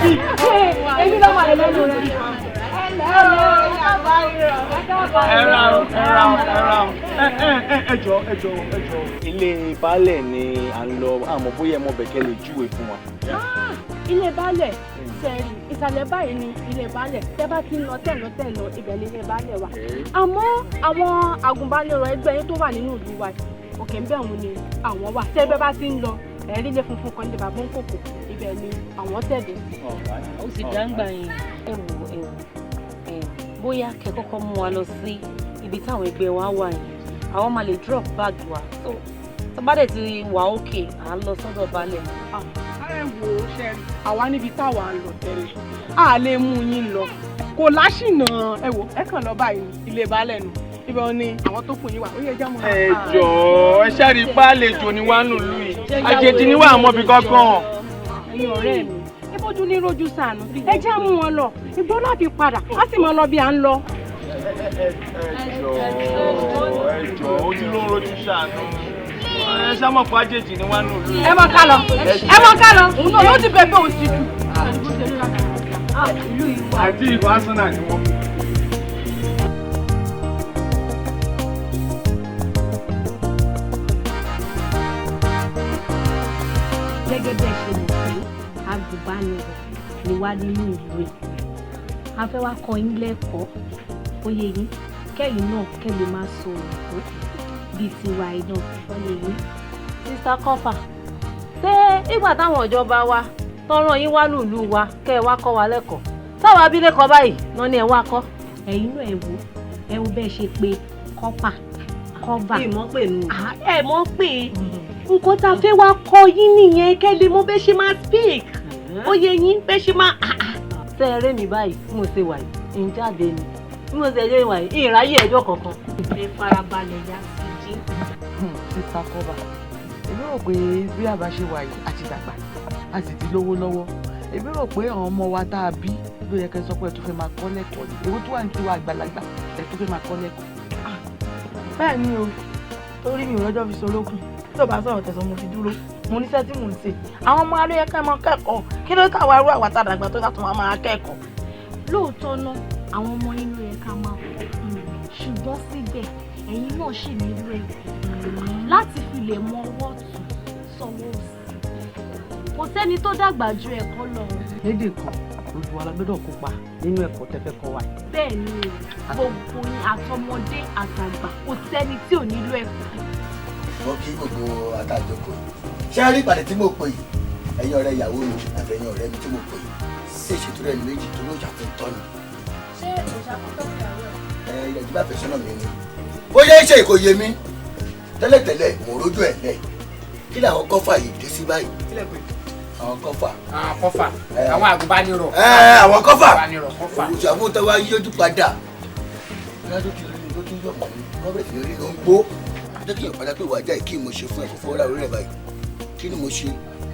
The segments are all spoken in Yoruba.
bí. Èmi ló wà lẹ́nu rẹ̀. Ẹ ra o, ẹ ra o, ẹ ra o. Ẹ ẹ ẹ ẹ jọ, ẹ jọ, ẹ jọ. Ilé baálẹ̀ ni à ń lọ, àmọ́ bóyá ẹ mọ bẹ̀kẹ́ lè júwe fún wa. Ilé baálẹ̀ sẹ́ẹ̀rì ìsàlẹ̀ báyìí ni ilé baálẹ̀. Tẹ́ bá ti ń lọ tẹ̀ lọ tẹ̀ lọ, ibẹ̀ ni ilé baálẹ̀ wà. Àmọ́ àwọn agùnbánirọ̀ ẹgbẹ́ yín tó wà nínú ìlú wa yìí, òkè ń bẹ̀ wọ́n ni àwọn wà. Tẹ́ bá ti ń lọ, ẹ̀rí ilé funfun kan ní bàbá ń kòkò, ibẹ̀ ni àwọn tẹ̀dó sí. Ó sì dáńgbà yẹn. Ẹ wò, ẹ wò, ẹ bóyá kẹ́ kọ́kọ́ mú wa lọ sí ibi táwọn ẹgbẹ́ wa wà yẹn, àwọn máa lè drop bag wa, so tó bá dẹ̀ ti wà òkè, à ń lọ sọ́dọ̀ baálẹ̀. Ẹ wò ó, ṣe rí àwa níbi táwa ń lọ tẹ́lẹ̀, a lè mú yín lọ kò láṣìnà. Ẹ wò, ẹ kàn lọ báyìí ní ilé baálẹ̀ nù, ibẹ̀ ni àwọn tó kù yín wà. Ó yẹ jámọ́. Ẹ jọ̀ọ́, ẹ ṣáà rí pálejò ni wá nùlú yìí, àjèjì ni wá, àmọ́ bí kankan. Ẹ̀yin ọ̀rẹ́ mi, ìbójú ní rojú sànù, ẹ já mú wọn lọ igbó láti padà, á sì mọ lọ bí à ń lọ. Ẹ jọ̀ọ́, ẹ jọ̀ọ́, ojú ló ń rojú ṣàánú, ẹ ṣá mọ̀ pé àjèjì ni wá nùlú yìí. Ẹ mọ ká lọ, ẹ mọ ká lọ, òun náà ló ti bẹ pé òun ti jù. Àti ìbò Arsenal ni wọ́n. Gẹ́gẹ́ bẹ́ẹ̀ ṣe mọ̀ pé agùnbánirọ̀ ni wá nínú ìlú yìí, a fẹ́ wá kọ́ yín lẹ́kọ̀ọ́, ó yé yín, kẹ́yìn náà kẹ́ lè máa sọ òyìnbó bíi tiwa yìí náà, ó yé yín. Sista Kọ́fà, ṣé ìgbà táwọn ìjọba wa tọrọ yín wá lùlù wa kẹ́ ẹ wá kọ́ wa lẹ́kọ̀ọ́ táwọn abilékọ báyìí náà ni ẹ wá kọ́? Ẹ̀yin náà, ẹ wò, ẹ wo bẹ́ẹ̀ ṣe pé kọ́pà kọ́bà. Ìmọ̀ pè nù. Ẹ mọ̀ pé nǹkan tá a fẹ́ wá kọ́ yín nìyẹn, kẹ́ lè mọ̀ bẹ́ẹ̀ ṣe máa speak, ó yé yín, bẹ́ẹ̀ ṣe máa. Ṣé ẹ rẹ́ mi báyìí bí mo ṣe wà yìí, ń jáde ni bí mo ṣe wà yìí, ìráyè ẹjọ́ kankan. Ẹ farabalẹ̀ ya sí jí. Sista Kọ́bà, èmi rò pé bí àbá ṣe wà yìí, àti dàgbà, a sì ti lówó lọ́wọ́. Èmi rò pé àwọn ọmọ wa tá a bí ló yẹ kẹ́ sọ pé ẹ tún fẹ́ máa kọ́ lẹ́kọ̀ọ́ ni. Èwo tó wà ní tiwa àgbàlagbà ẹ tún fẹ́ máa kọ́ lẹ́kọ̀ọ́? Bẹ́ẹ̀ ni o, torí mi ò rọ́jọ́ fi solókun tó bá sọ̀rọ̀ tẹ̀sán, mo fi dúró, mo níṣẹ́ tí mò ń ṣe. Àwọn ọmọ alóyè ká máa kẹ́kọ̀ọ́, kí ló káwa arú àwa tá a dàgbà tó ká tún máa kẹ́kọ̀ọ́? Lóòótọ́ náà, àwọn ọmọ yín ló yẹ ká máa kọ́, ṣùgbọ́n síbẹ̀ ẹ̀yin náà ṣì nílò ẹ̀kọ́ láti fi lè mọ ọwọ́ tún sọ́wọ́ òsì. Kò sẹ́ni tó dàgbà ju ẹ̀kọ́ lọ. Lédè kan, gbogbo wa la gbọ́dọ̀ kópa nínú ẹ̀kọ́ tẹ́fẹ́ kọ́ wa. Bẹ́ẹ̀ ni o, gbogbo yín, àtọmọdé àtàgbà, kò sẹ́ni tí ò nílò ẹ̀kọ́. Mo kí gbogbo àtàjọkọ. Ṣé rí ìpàdé tí mo pè yìí, ẹ̀yin ọ̀rẹ́ ìyàwó mi àtẹ̀yin ọ̀rẹ́ mi tí mo pè yìí, ṣé ìṣètò rẹ̀ ní méjì tó ló ṣàfihàn ni? Ṣé òṣàkóso ìyàwó ẹ? Ẹ ìjọba àfẹ́sọ́nà mi ni. Bóyá iṣẹ́ ìkòyè mi tẹ́lẹ̀tẹ́lẹ̀, mo rójú ẹ̀ lẹ̀. Kí làwọn kọ́fà yìí dé sí báyìí? Àwọn kọ́fà. Àwọn kọ́fà, àwọn àgùnbánirọ̀. Ẹ, àwọn kọ́fà. Àgùnbánirọ̀ kọ́fà. Òṣàfihàn tó wá yíjú padà lọ́dún tí orí ló tún yọ̀ mọ́ mi, kọ́bẹ̀rẹ̀ sí rí ló ń gbó jẹ́ kí èèyàn padà pé wàá já kí mo ṣe fún ẹ, kó fọwọ́ ra orí rẹ̀ báyìí. Kí ni mo ṣe?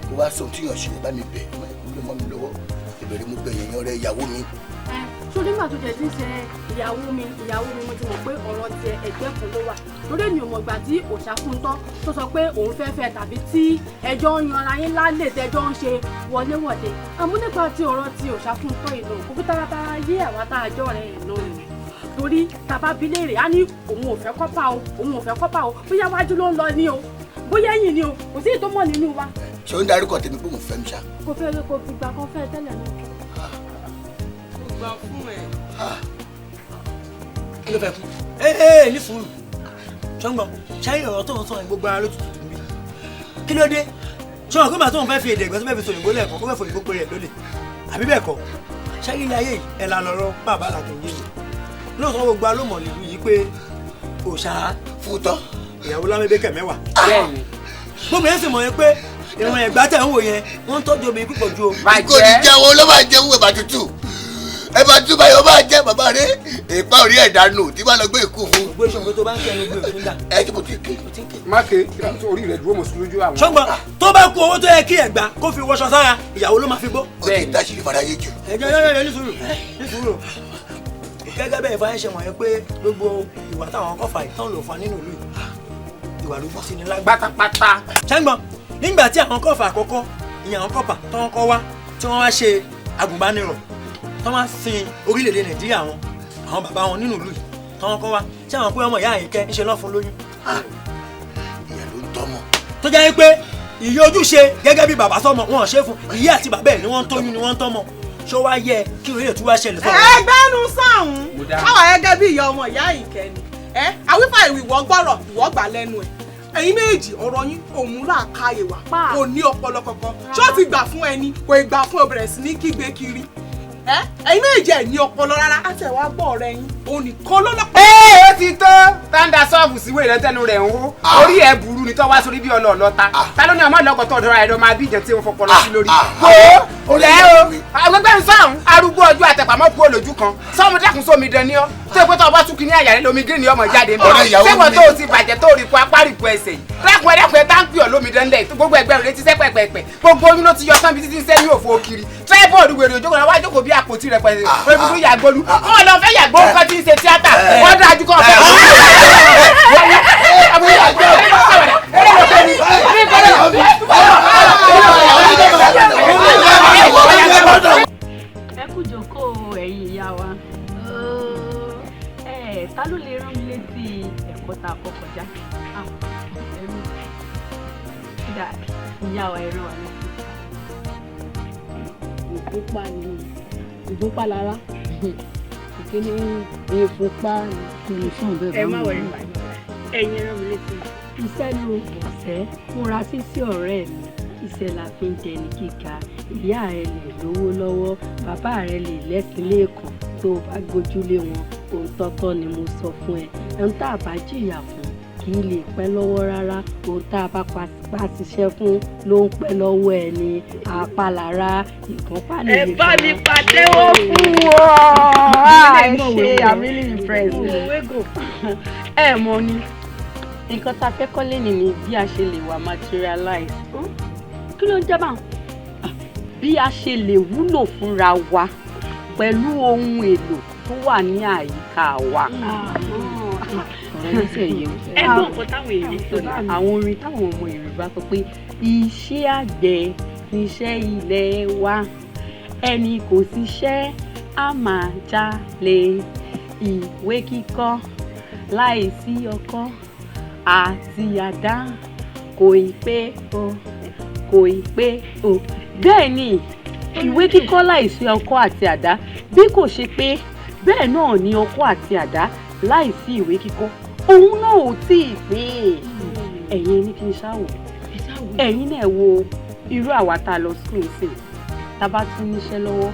Kó wá sọ tí yàn ṣe, bá mi bẹ̀ ẹ, kó lè mọ́ mi lọ́wọ́. Ìbẹ̀rẹ̀ mo bẹ̀ yẹn rẹ ìyàwó mi. Sórí nígbà tó jẹ tí ń ṣe ìyàwó mi, ìyàwó mi, mo ti mọ̀ pé ọ̀rọ̀ tiẹ̀ ẹ̀gbẹ́ kan ló wà lórí. Èmi ò mọ̀ ìgbà tí Òṣàfúntọ́ tó sọ pé òun fẹ́ fẹ́, tàbí tí ẹjọ́ ń yanra yín lálẹ́, tẹjọ́ ń ṣe wọléwọ̀de. Àmọ́ nípa ti ọ̀rọ̀ ti Òṣàfúntọ́ yìí náà, kò fi taratara yé àwa tá a jọ rẹ̀ ẹ̀ náà ni, torí tàbá bi léèrè, á ní òun ò fẹ́ kọ́pà o, òun ò fẹ́ kọ́pà o. Bóyá wájú ló ń lọ ní o, bóyá ẹ̀yìn ni o, kò sí ìtọ́mọ̀ nínú wa. Ṣé ó ń darúkọ tèmi pé mo fẹ́ mi ṣá? Kò fẹ́, kò fìgbà kan fẹ́ tẹ́lẹ̀ náà. Mo gbà fún ẹ. Kí ló fẹ́ kú? Ẹ ẹ ní sùúrù, ṣọ́ngbọ̀n ṣáyé, ọ̀rọ̀ tó ń sọ yẹn, gbogbo ara ló tutù dùn mí. Kí ló dé? Ṣọ́ngbọ̀n kó máa tó ń fẹ́ fi èdè ẹ̀gbẹ́ tó fẹ́ fi sòyìnbó lẹ́ẹ̀kan, kó fẹ́ fòyìnbó pé rẹ̀ lólè, àbí bẹ́ẹ̀ kọ́? Ṣáyé, ilé ayé yìí, ẹ̀ là lọ́rọ́ bàbá làtọ̀ yé mi lóòótọ́. Gbogbo alómọ̀ nílùú yìí pé òòṣà fún tán ìyàwó lámẹ́bẹ́kẹ̀ mẹ́wàá. Gbogbo yẹn sì mọ̀ yẹn pé ìwọ̀n ẹ̀gbá tẹ̀ ń wò yẹn, wọ́n ń tọ́jú obìnrin púpọ̀ ju o. Kò ní jẹ́wọ́ ló máa jẹ́wọ́ ẹ̀bà tútù, ẹ̀bà tútù báyìí ó máa jẹ́ bàbá rẹ̀ ìpa orí ẹ̀ dànù tí wàá lọ gbé ìkú fún. Gbé sọ̀rọ̀ tó bá ń kẹ́nu gbé òfin dà. Ẹ tí mo ti ké. Má ké orí rẹ̀ dúró mọ̀ sí lójú àwọn. Ṣọ́gbọ́n tó bá kú, owó tó yẹ kí ẹ̀gbá kó fi wọṣọ sára, ìyàwó ló máa fi gbó. Ó ti dáṣìírí fara yé jù. Ẹ jẹ́ yẹ́yẹ́, ní sùúrù, ní sùúrù. Gẹ́gẹ́ bẹ́ẹ̀ ìfàyẹ̀ ṣe mọ̀ yẹn pé gbogbo ìwà táwọn kọfà ìtàn lò fún wa nínú ìlú yìí, ìwà ló bọ́ sí ni lágbá. Pátápátá. Ṣẹ́gbọ́n nígbà tí àwọn kọfà àkọ́kọ́, ìyẹn àwọn kọfà tó ń kọ́ wá, tí wọ́n wá ṣe Agùnbánirọ̀ tó máa sin orílẹ̀-èdè Nàìjíríà wọn àwọn bàbá wọn nínú ìlú yìí tọ́wọ́n kọ́ wá ṣé àwọn pé ọmọ ìyá Àyìnkẹ́ ń ṣe lọ́ fún lóyún. Ìyá ló ń tọ́mọ. Tó jẹ́ pé ìyá ojúṣe gẹ́gẹ́ bí bàbá sọ́mọ wọn ò ṣe fún ìyá àti bàbá ẹ̀ ni wọ́n ń tóyún ni wọ́n ń tọ́mọ ṣó wá yẹ kí orílẹ̀ tún wá ṣẹlẹ̀ sọ́wọ́. Ẹgbẹ́nu sọ̀hún káwa gẹ́gẹ́ bí ìyá ọmọ ìyá Àyìnkẹ́ ni ẹ àwífà ìwọ gbọ́rọ̀ ìwọ gbà lẹ́nu ẹ̀ ẹ̀yin méjì ọ̀rọ̀ yín òun làákàyè wá kò ní ọpọlọ kankan ṣé ó ti gbà fún ẹni kò ì gbà fún ẹ bẹ̀rẹ̀ sí ní kígbe kiri ẹ̀yin méjì ẹ̀ ní ọpọlọ rárá á tẹ̀ wá gbọ́ ọ̀rẹ́ yín òun nìkan ló lọ́pọ̀. Ee ó ti tó tàǹdà sọ́ọ̀bù síwé rẹ tẹnu rẹ̀ ń hó orí ẹ̀ burú ni tó wá sórí bí ọlọ́ọ̀lọ́ta ta ló ní ọmọ ìlọ́kọ̀ tó ọ̀dọ́ra ẹ̀rọ máa bí ìjẹ́ tí ó fọpọlọ sí lórí. Wo lẹ́ o agbẹ́gbẹ́rún sọ̀hún arúgbó ọjọ́ àtẹ̀pàmọ́ kú olójú kan sọ́mu dákun sómi dán ní ọ́ tó pé tó o bá tún kí ní àyà rẹ lómi gírí ni ọmọ jáde ń bọ̀ sẹ́wọ̀n tó o ti bàjẹ́ tó o rí kó apá rí kó ẹsẹ̀ yìí dákun ẹ̀dákun ẹ̀ tá ń pè ọ́ lómi dán lẹ̀ gbogbo ẹgbẹ́ rẹ ti sẹ́ pẹ̀pẹ̀pẹ̀ gbogbo oyún ló ti yọ tán bí títí ń sẹ́yìn òfò kiri tripod wèrè òjókòó náà wá jókòó bí àpótí rẹ pẹ̀lú olùdó yàgbólú kọ́ ọ lọ fẹ́ yàgbó nǹkan tí ń ṣe tíátà wọ́n dájú kọ́ ọ fẹ́. Ẹ kú jókòó ẹ̀yin ìyá wa. Ẹ ta ló lè rán mi létí ẹ̀kọ́ tá a kọ́ kọjá? Ìyá wa ẹ rán wa létí. Ìfúnpá ni ìfúnpá lára ìkíní ìfúnpá ni. Ẹ má wọrí bàbá ẹ̀yin rán mi létí. Iṣẹ́ ló bọ̀sẹ̀ múra sí sí ọ̀rẹ́ mi iṣẹ́ la fi ń dẹni gíga ìyá rẹ lè lówó lọ́wọ́ bàbá rẹ lè lẹ́sìn lẹ́ẹ̀kan tó o bá gbójúlé wọn ohun tọ́tọ́ ni mo sọ fún ẹ ohun tá a bá jìyà fún kì í lè pẹ́ lọ́wọ́ rárá ohun tá a bá pa ṣiṣẹ́ fún ló ń pẹ́ lọ́wọ́ ẹ ní apálára ìgúnpá ní Ẹ bá mi pàtẹ́wọ́ fún wọn. Ẹ ṣe I'm really impressed. Ẹ mọ̀ ni nǹkan tá a fẹ́ kọ́lé ni ni bí a ṣe lè wà materialize. Kí ló ń jẹ́ báwọn? Bí a ṣe lè wúlò fúnra wa pẹ̀lú ohun èlò tó wà ní àyíká wa. Ẹgbọ́n nǹkan táwọn èèyàn sọ ni àwọn orin táwọn ọmọ Yorùbá sọ pé iṣẹ́ àgbẹ̀ níṣẹ́ ilẹ̀ wa ẹni kò ṣiṣẹ́ á máa jalè ìwé kíkọ́ láìsí ọkọ́ àti àdá kò ì pé o kò ì pé o. Bẹ́ẹ̀ ni ìwé kíkọ́ láìsí ọkọ́ àti àdá bí kò ṣe pé bẹ́ẹ̀ náà ni ọkọ́ àti àdá láìsí ìwé kíkọ́ òun náà ò tí ì pé. Ẹ̀yin ní kí n ṣáwò ẹ̀yin náà wo irú àwa tá a lọ sùn sí tá a bá tún níṣẹ́ lọ́wọ́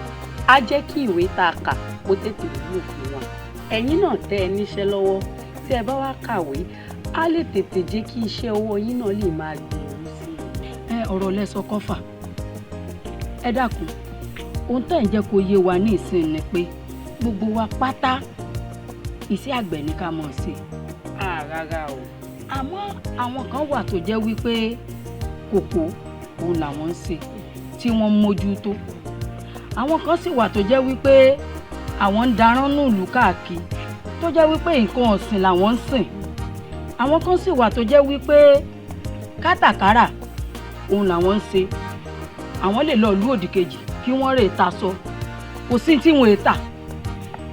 á jẹ́ kí ìwé tá a kà kó tètè wúlò fún wa. Ẹ̀yin náà tẹ́ ẹ níṣẹ́ lọ́wọ́ tí ẹ bá wá kàwé á lè tètè jẹ́ kí iṣẹ́ ọwọ́ yín náà lè máa gbèrú sí i. Ẹ ọ̀rọ̀ lẹ́sọ kọ́fà ẹ dákun ohun tẹ́ ẹ̀ ń jẹ́ kó yé wa ní ìsìn ni pé gbogbo wa pátá iṣẹ́ àgbẹ̀ ní ká mọ̀ sí. Rárá o. Àmọ́ àwọn kan wà tó jẹ́ wípé kòkó òun làwọn ń ṣe tí wọ́n ń mójútó àwọn kan sì wà tó jẹ́ wípé àwọn ń darán nùlù káàkiri tó jẹ́ wípé nǹkan ọ̀sìn làwọn ń sìn àwọn kan sì wà tó jẹ́ wípé kátàkárà òun làwọn ń ṣe àwọn lè lọ ìlú òdìkejì kí wọ́n rè ta sọ kò sí tí wọ́n è tà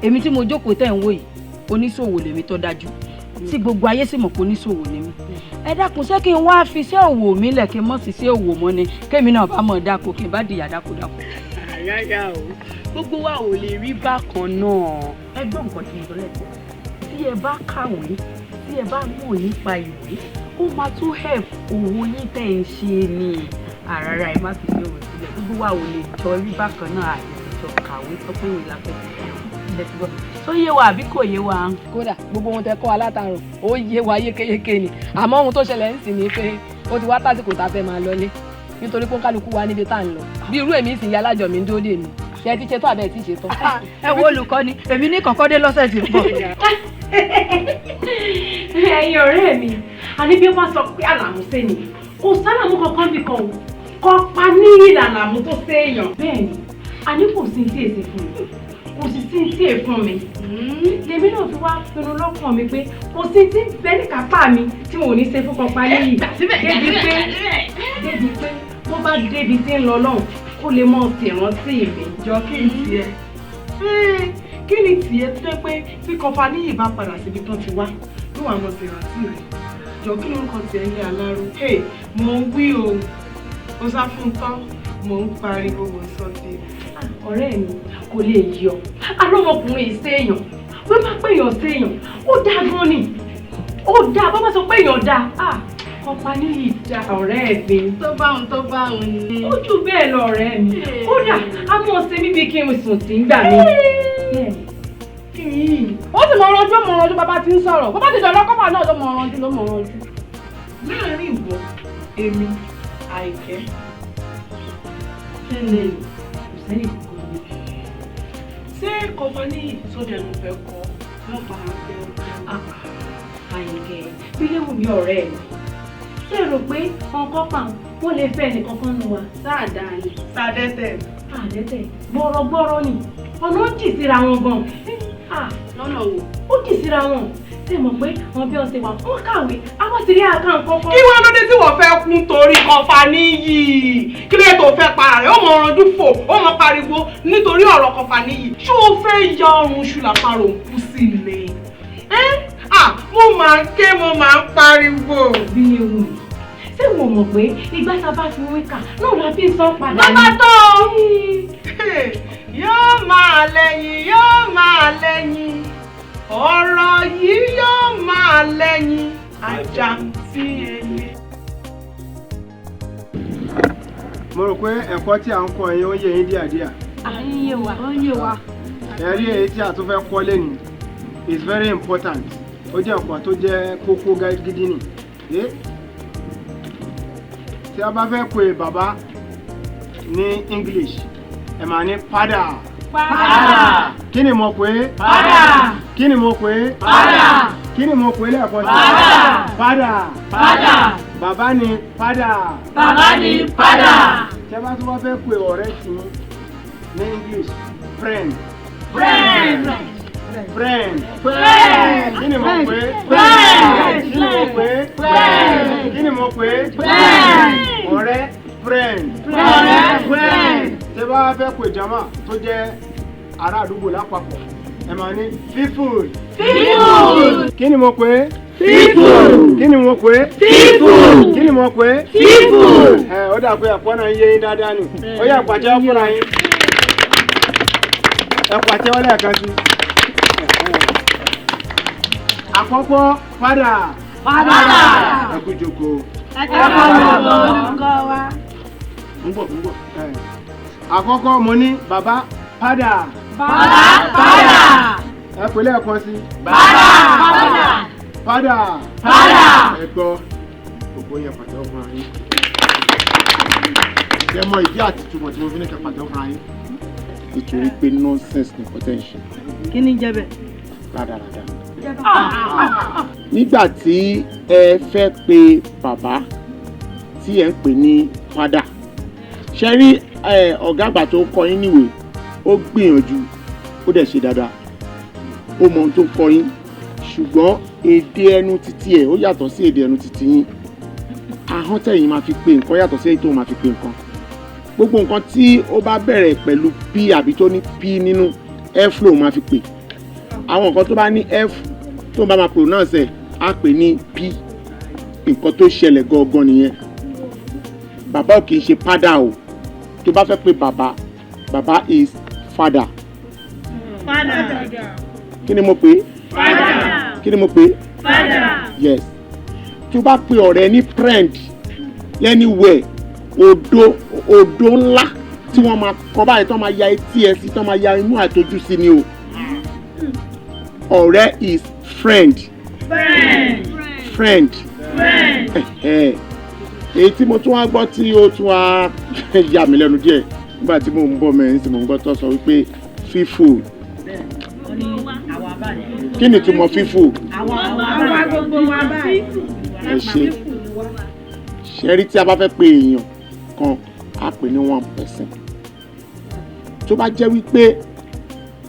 èmi tí mo jókòó tẹ̀ ń wò yìí oníṣòwò lèmi tó dájú tí gbogbo ayé sì mọ̀ pé oníṣòwò ni mí ẹ dákun ṣé kí n wá fi iṣẹ́ òwò mi lẹ̀ kí n mọ̀ sí iṣẹ́ òwò mọ́ ni kémi náà bá mọ̀ dáko kí n bá dìyà dákodáko. Rárá o gbogbo wa ò lè rí bákan náà. Ẹ gbọ́ nǹkan tí mo sọ lẹ́kọ̀ọ́ tí ẹ bá kàwé tí ẹ bá mọ̀ nípa ìwé ó máa tún help òwò yín tẹ̀ ń ṣe ni àràrà ẹ má fi ṣe òwò sílẹ̀ gbogbo wa ò lè jọ rí bákan náà àìsàn kàwé sọ pé ìwé la fẹ́ fi ṣe tó yé wa àbí kò yé wa. Kódà gbogbo ohun tẹ kọ́ alátàrùn ó yé wa yékéyéké ni àmọ́ ohun tó ṣẹlẹ̀ ń sìn ni pé ó ti wá tásìkò tá a fẹ́ máa lọlé nítorí pé kálukú wa níbi tá à ń lọ bí irú èmi sì yá alájọ mi ń dúró dè mí ṣe ti ṣe tó àbẹ̀ tí ṣe tán. Ẹ wo olùkọ́ni èmi ní kọ̀kọ́ dé lọ́sẹ̀ tí ń bọ̀. Ẹ̀yin ọ̀rẹ́ mi àní bí wọ́n sọ pé àlàmú sẹ́ni kò sálàmú kankan bí kan o kọ́ pa ní ìlànà tó séèyàn. Bẹ́ẹ̀ni àní kò sí tí èsì fún mi kò sì sí tí è fún mi lèmi náà fi wá pinnu lọ́kàn mi pé kò sí tí bẹ́ẹ̀ ní kápá mi tí mo ò ní ṣe fún kọpa níyì débi pé débi pé bó bá débi tí ń lọ lọ́hùn kó lè mọ̀ ṣèrántí mi. Jọ kí n tiẹ̀ kí ni tiẹ̀ tó jẹ́ pé tí Kọfàníyì bá padà síbi tán ti wá ló wà mọ̀ ṣèrántí rẹ̀? Jọ kí lórúkọ tiẹ̀ ń lé aláró? Mò ń wí o, ó sá fún tán, mò ń pariwo, mò ń sọ tèmi. Ọ̀rẹ́ mi kò lè yọ alọ́mọkùnrin ìséèyàn wọ́n bá pèèyàn séèyàn ó dáa gan ni, ó dáa bá bá sọ pé èèyàn dáa. Kọfàníyì dáa ọ̀rẹ́ mi. Tó bá òun tó bá òun ni. Ó jù bẹ́ẹ̀ lọ ọ̀rẹ́ mi, kódà a mọ̀ ṣe mí bí kí n sùn tí ń gbà mí. Ó sì mọ ọ̀rànjú, ó mọ ọ̀rànjú bàbá ti ń sọ̀rọ̀, bàbá ti dọ̀rọ̀ kọ́fà náà ló mọ ọ̀rànjú ló mọ ọ̀rànjú. Láàárín ìwọ, èmi, Àìkẹ́. Kí ni kò sẹ́yìn kúkú ni? Ṣé Kọfàníyì sódẹ̀ ló fẹ́ kọ́? Wọ́n pa Àyìnkẹ́ Bíléwùmí ọ̀rẹ́ mi. Ṣé ẹ rò pé ọkọ pa wọ́n lè fẹ́ ẹnì kankan nu wa? Sáàdáa ni. Sàdẹ́tẹ̀. Àdẹ́tẹ̀ gbọ́rọ̀gbọ́rọ̀ ni ọ̀nà ó jì síra wọn gan. Lọ́nà wo? Ó jì síra wọn. Ṣé mọ̀ pé àwọn bí wọ́n ṣe wà wọ́n kàwé àwọn sì rí àká nǹkan kan. Kí wọ́n lóde tí wọ́n fẹ́ kún torí Kọfàníyì? Kí ló yẹ tó fẹ́ para rẹ̀? Ó mọ ọ̀rànjú fò, ó mọ pariwo nítorí ọ̀rọ̀ Kọfàníyì. Ṣé o fẹ́ ya ọrùn ṣù làparò ń kú sí ni? Mo máa ń ké, mo máa ń pariwo. Bí ewu mi, ṣé wo mọ̀ pé ìgbà tá a bá fi wíkà náà la fi ń sọ padà ní. Bàbá tó yóò máa lẹ́yìn, yóò máa lẹ́yìn, ọ̀rọ̀ yìí yóò máa lẹ́yìn ajá tí ele. Mo rò pé ẹ̀kọ́ tí à ń kọ́ yín ó yé yín díẹ̀díẹ̀. À ń yé wa. Ó ń yé wa. Ẹ̀rí èyí tí a tún fẹ́ kọ́ lẹ́nu is very important. Ó jẹ́ nǹkan tó jẹ́ kókó gidi ni. Tí a bá fẹ́ pe bàbá ní English, ẹ máa ní padà. Padà. Kí ni mo pè é? Padà. Kí ni mo pè é? Padà. Kí ni mo pè é lẹ́ẹ̀kan sí? Padà. Padà. Padà. Bàbá ni padà. Bàbá ni padà. Tí a bá tún wá fẹ́ pe ọ̀rẹ́ tì í ní English, friend. Friend. Friend. Friend. Kí ni mo pè é? Friend. Kí ni mo pè é? Friend. Kí ni mo pè é? Friend. Ọ̀rẹ́ friend. Ọ̀rẹ́ friend. Tí a bá fẹ́ pe jama tó jẹ́ ará àdúgbò lápapọ̀, ẹ máa ní people. People. Kí ni mo pè é? People. Kí ni mo pè é? People. Kí ni mo pè é? People. Ẹ ó dà pé ẹ̀kọ́ náà ń yé yín dáadáa ni. Ó yẹ pàtẹ́wọ́ fúnra yín. Ẹ pàtẹ́wọ́ lẹ́ẹ̀kan sí. Àkọ́kọ́ padà. Padà. Ẹ kú jókòó. Ẹ káàbọ̀ olùkọ́ wa. Ń bọ̀ ń bọ̀. Àkọ́kọ́ mo ní bàbá padà. Bàbá padà. Ẹ pè lẹ́ẹ̀kan sí. Bàbá padà. Padà. Padà. Ẹ gbọ́ gbogbo yẹn pàtẹ́wọ́ fúnra yín. Ṣé mọ ìdí àti ìtumọ̀ tí mo fi ní kẹ́ pàtẹ́wọ́ fúnra yín? Nítorí pé nonsense ni kọ́tẹ́ ń ṣe. Kí ni jẹ́ bẹ́ẹ̀? Rádaràda. Nígbà tí ẹ fẹ́ pe bàbá tí ẹ ń pè ní padà, ṣe rí ọ̀gá àgbà tó kọ́ yín níwèé, ó gbìyànjú, ó dẹ̀ ṣe dáadáa, ó mọ ohun tó kọ́ yín, ṣùgbọ́n èdè ẹnu títí ẹ̀ ó yàtọ̀ sí èdè ẹnu títí yín. Ahọ́n tẹ̀yìn máa fi pe nǹkan yàtọ̀ sí èyí tó máa fi pe nǹkan. Gbogbo nǹkan tí ó bá bẹ̀rẹ̀ pẹ̀lú p àbí tó ní p nínú, f ló máa fi pè. Àwọn nǹkan tó bá ní f tó bá máa pronounce ẹ̀ á pè ní p. Nǹkan tó ṣẹlẹ̀ gangan nìyẹn. Bàbá ò kì í ṣe padà o. Tó bá fẹ́ pe bàbá, bàbá is father. Father. Kí ni mo pè? Father. Kí ni mo pè? Father. Yes. Tó bá pe ọ̀rẹ́ ní friend anywhere, òdo òdo ńlá tí wọ́n máa kọ báyìí tó máa ya etí ẹ sí tó máa ya imú àtọjú sí ni o. Ọ̀rẹ́ is friend. Friend. Friend. Friend. Èyí tí mo tún wá gbọ́ tí ó tún wá yà mí lẹ́nu díẹ̀ nígbà tí mò ń bọ̀ mẹ́rin tí mò ń gbọ́ tó sọ wípé fífò. Kí ni ìtumọ̀ fífò? Àwa gbogbo wa báyìí. Ẹ ṣe ṣe rí tí a bá fẹ́ pe èèyàn kan á pè ní one person. Tó bá jẹ́ wípé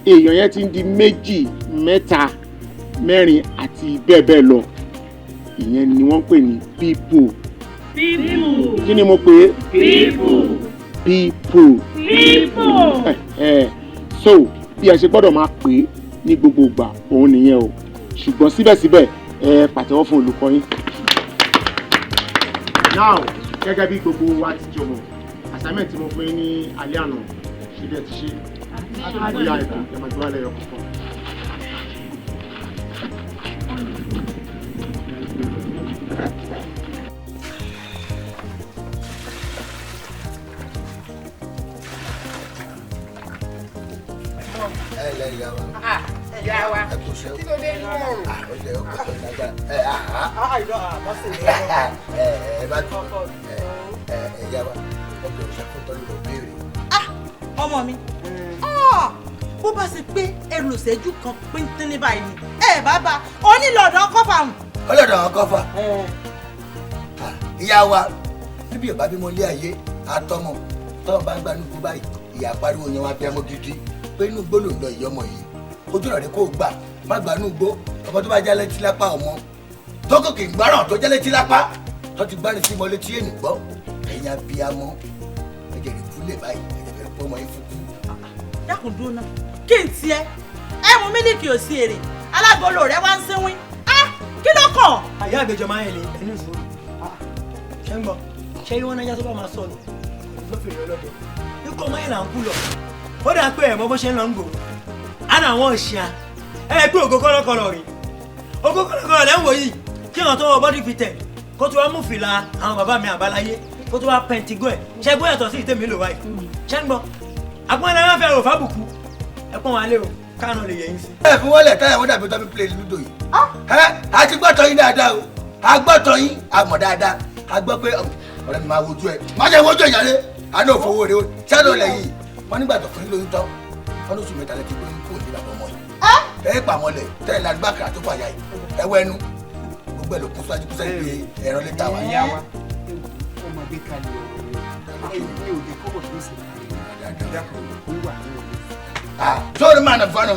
èèyàn yẹn ti ń di méjì, mẹ́ta, mẹ́rin àti bẹ́ẹ̀ bẹ́ẹ̀ lọ, ìyẹn ni wọ́n ń pè ní people. People. Kí ni mo pè é? People. People. People. So bí ẹ ṣe gbọ́dọ̀ máa pè é ní gbogbo ìgbà òun nìyẹn o, ṣùgbọ́n síbẹ̀síbẹ̀ ẹ pàtẹ́wọ́ fún olùkọ́ yín. Now, gẹ́gẹ́ bí gbogbo wa ti jọ mọ̀, assignment tí mo fún yín ní alẹ́ àná, ṣe bí ẹ ti ṣe bóyá ètò ẹ máa gbé wálé ọkọ̀ kan. Ẹ lẹ ìyá wa. Ìyá wa. Ẹ kò ṣe o. Kí ló dé inú ọrùn? Ó jẹ ọkọ tó lágbára. Ẹ àhá. Ẹ ẹ bá tún ẹ ẹ ìyá wa, ọkọ ìṣàkóso ló béèrè. Ọmọ mi, bó bá ṣe pé ẹlòṣẹ́jú kan pínpín ní báyìí ni ẹ bàbá onílọ̀dọ̀ kọ́fà hùn. Ọlọ́dọ̀ àwọn kọ́fà. Ìyá wa, níbi ìbá bímọ ilé ayé àtọmọ tọ́wọ́n bá ń gbanú gbó báyìí, ìyá pariwo yẹn wá bí amọ́ gidi pé inú gbó ló ń lọ ìyá ọmọ yìí, ojú rẹ̀ kò gbà má gbà inú gbó. Ọmọ tó bá jálẹ̀ tí lápá, ọmọ tó kòkè ń gbáràn tó jálẹ̀ tí lápá tó ti gbárin sí mọ́lé tí ènì gbọ́. Ẹ̀yin abiyamọ ẹ̀jẹ̀ rẹ̀ kú lè báyìí, ẹ̀jẹ̀ fẹ́ pọ́ ọmọ yín fún kú. Dákun dúró náà, kí n tiẹ̀ ẹ mú mílíkì ò sí èrè alágolo rẹ wá ń sínwín, kí ló kàn. Àyà àgbẹjọ máa ń yẹlẹ ẹni ìṣòro ṣé ń gbọ́ ṣé ìwọ náà yá tó bá máa sọnù ló fèrè ọlọ́dẹ ikú ọmọ yẹn là ń kú lọ. Ó dà pé ẹ̀mọ́ bó ṣe ń lọ ń gbòòrò á nà àwọn òṣìṣẹ́ ẹ pé ògo kọ́lọ́kọ́lọ́ rí ògo kọ́lọ́kọ́lọ́ lẹ́ ń wò yìí kí àwọn tó wọ bọ́dí fitẹ̀ kó tó wá mú fìlà àwọn bàbá mi àbáláyé kó tó wá pẹntigó ẹ̀ ṣe gbọ́ yàtọ̀ sí ìtẹ́mi lò wáyé ṣé ń gbọ́ àpọ́n ẹ̀ máa fẹ́ rò fábùkù ẹ pọ́n wa lé o káànù lè yẹ yín sí. Ẹ fi wọ́n lẹ̀ táyà wọ́n dàbí tọ́bí play ludo yìí. Ẹ a ti gbọ́tọ̀ yín dáadáa o, a gbọ́tọ̀ yín, a mọ̀ dáadáa, a gbọ́ pé ọ̀rẹ́ mi máa wojú ẹ, má jẹ́ wojú ẹ̀ yàrá àná òfowó rẹ o ṣáàdọ̀ lẹ̀ yìí. Wọ́n nígbà tó fún yín lóyún tán, wọ́n lóṣù mẹ́ta lẹ́ ti gbóyún kúrò ní bàbá ọmọ yìí. Ẹ pàmọ́lẹ̀ tẹ́lẹ̀ ládùúgbà tó fàyà yìí, ẹ wọ ẹnu gbogbo ẹ̀ ló kún síwájú kúsẹ́ ìgbé ẹ̀rọ lẹ́tà wa. Ìyá wa, ọmọ gbé kalẹ̀ ọ̀rọ̀ yẹn ní òde kọ́bọ̀ tó sì dákun wíwà ní òde. Sọ́ọ́rì máa nà fọ́nà.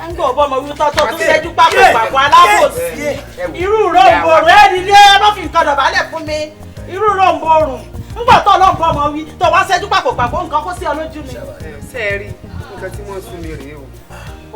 Ń gbọ́ ọ̀bọ ọmọ wí tọ́tọ́ tó ṣẹ́jú pápá pàpọ̀ alábòsí. Irú ròǹbòrùn ẹ̀ nílé ẹ má fi nǹkan dọ̀bálẹ̀ fún mi. Irú ròǹbòrùn ń gbọ́ tọ́ lọ́nbọ̀ ọmọ wí tó wá ṣẹ́jú pápá pàpọ̀ nǹkan kó sí ọ lójú mi. Ṣé ẹ rí nǹkan tí wọ́n sún mi rèé o,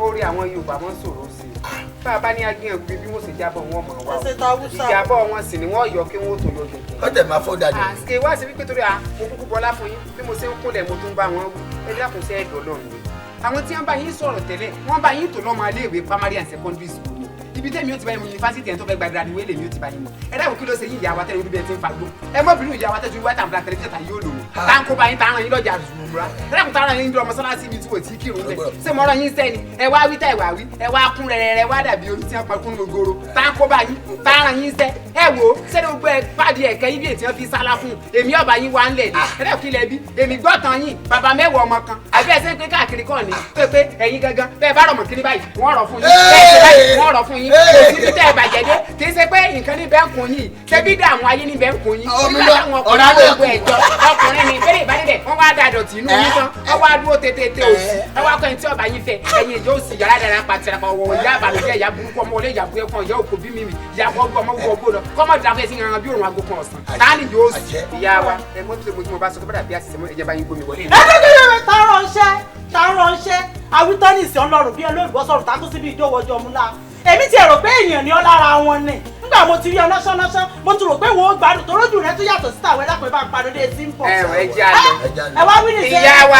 ó rí àwọn Yorùbá wọn sọ̀rọ̀ sí i bá a bá ní agbíyàn gbé bí wọ́n sì jábọ̀ wọn mọ̀ wá o, ìjábọ̀ wọn sì ni wọ́n yọ kí wọ́n tó yọ gẹ̀gẹ̀. Ó tẹ̀ máa fọ́ dàdé. Àṣìkè wá sí wípé torí a mo kúkú bọlá fún yín bí mo ṣe ń kúnlẹ̀ mo tún bá wọn wí ẹ dákun sí ẹ̀dọ̀ lọ́rùn mi. Àwọn tí wọ́n bá yín sọ̀rọ̀ tẹ́lẹ̀ wọ́n bá yín tó lọ́mọ iléèwé primary and secondary school ni ibi tẹ́mi ó ti bá yín mu yunifásitì ẹ̀ tó fẹ́ gba graduate lèmi ó ti bá yín mu. Ẹ dákun kí ló ṣe yín ìyá wa tẹ́lẹ̀ orí bẹ́ẹ̀ ti ń fagbó ẹ mọ́ bínú ìyá wa tẹ́lẹ̀ white and black television tàyí ó lò ó tá ń kó bá yín tá ń ràn yín lọ́jà zùmùrà ẹ dákun tá ń ràn yín lọ mọ́sálásí ibi tí wò tí kírun bẹ̀ ṣé mo rán yín sẹ́ni ẹ wá wí tá ẹ wá wí ẹ wá kún rẹ̀rẹ̀ wá dàbí orí tí wọ́n pa kún gogoro tá ń kó bá yín tá ń ràn yín sẹ́ ẹ wò ó sẹ́ni gbogbo ẹ pàdé ẹ̀kẹ́ ibi ètí wọn fi sálá fún èmi ọba yín wá ń lẹ̀ ní ẹ dákun kí lẹ bí èmi gbọ́ tán yín bàbá mẹ́wàá ọmọ kan àbí ẹ ṣe ń pé káàkiri kàn ní tó pé ẹ̀yin gangan bẹ́ẹ̀ bá rọ̀mọ̀ kiri báyìí wọ́n rọ̀ fún yín bẹ́ẹ̀ ṣe báyìí wọ́n rọ̀ fún yín kò sí bí tẹ́ ẹ bàjẹ́ dé kì í ṣe pé nǹkan níbẹ̀ ń kun yín ṣé bí dààmú ayé níbẹ̀ ń kun yín nígbà táwọn ọkùnrin gbogbo ẹ̀jọ́ ọkùnrin ni bẹ́ẹ̀ ìbánidẹ̀ wọ́n wá da dọ̀tí inú yín tán wọ́n wá dúró tètè òsì wọ́n wá kọ́ ẹni tí ọba yín fẹ́ ẹ̀yin ìjọ òsì yàrá dára pàtìrà ọwọ́ ìyá àbàlùjẹ́ ìyá burúkú ọmọ olè ìyá burúkú ìyá òkò bí mímì ìyá gbọ́gbọ́ ọmọ gbọ́ lọ kọ́mọ dàbẹ́ sí yanran bí òrùn aago kan ọ̀sán táà ní yóò sì ìyá wa ẹ mọ́ tó mo bá sọ tó bá dàbí àṣìṣe mọ́ ẹ̀jẹ̀ bá yín gbómi wọlé. Ẹ kékeré ta ránṣẹ́ ta ránṣẹ́ awítọ́nìsì ọlọ́run bí olóògbé sọ̀rọ̀ takú síbi ìjọwọ́jọ́ múlá èmi ti rò pé èèyàn ni ọ lára wọn ni nígbà mo ti rí ọ lọ́sánlọ́sán mo ti rò pé wo gbádùn torójú rẹ tó yàtọ̀ síta àwọn ẹlẹ́pẹ̀ẹ́ bá ń padà dé sí ń bọ̀. Ẹ ẹ jẹ́ àlọ́ ẹ wá wí nìṣẹ́ ìyá wa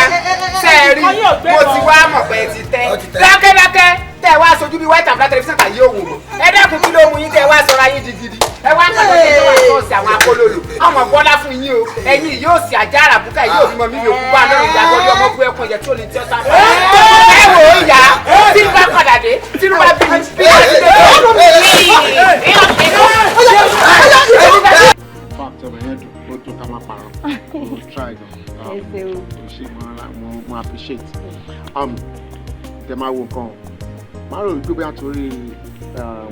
ṣe é rí mo ti wá mọ̀ pé ẹ ti tẹ́ dákẹ́dákẹ́ tẹ́ ẹ wá sojú bí white and black television kà yóò wò mọ́ ẹ dákun kí ló mú yín tẹ́ ẹ wá sọra yín di gidi ẹ wá ń pàdé tó wà sọ́ọ̀sì àwọn akólólò ọmọ bọ́lá fún yín o ẹ̀yin yóò sì ajá àràbùkà yóò bímọ mímí òkú bá lọ́rùn ìyá gbọ́dọ̀ ọmọ bú ẹkùn ẹ̀jẹ̀ tí ò ní tí ó sá. Ẹ wò ó yá tí n bá padà dé tí n bá bí mi bí wọ́n ti dé. In fact, ọmọ yẹn dùn ó dùn ká má parọ́ mo try gan ṣe mo appreciate tẹ máa wo nǹkan máa rò wípé bóyá torí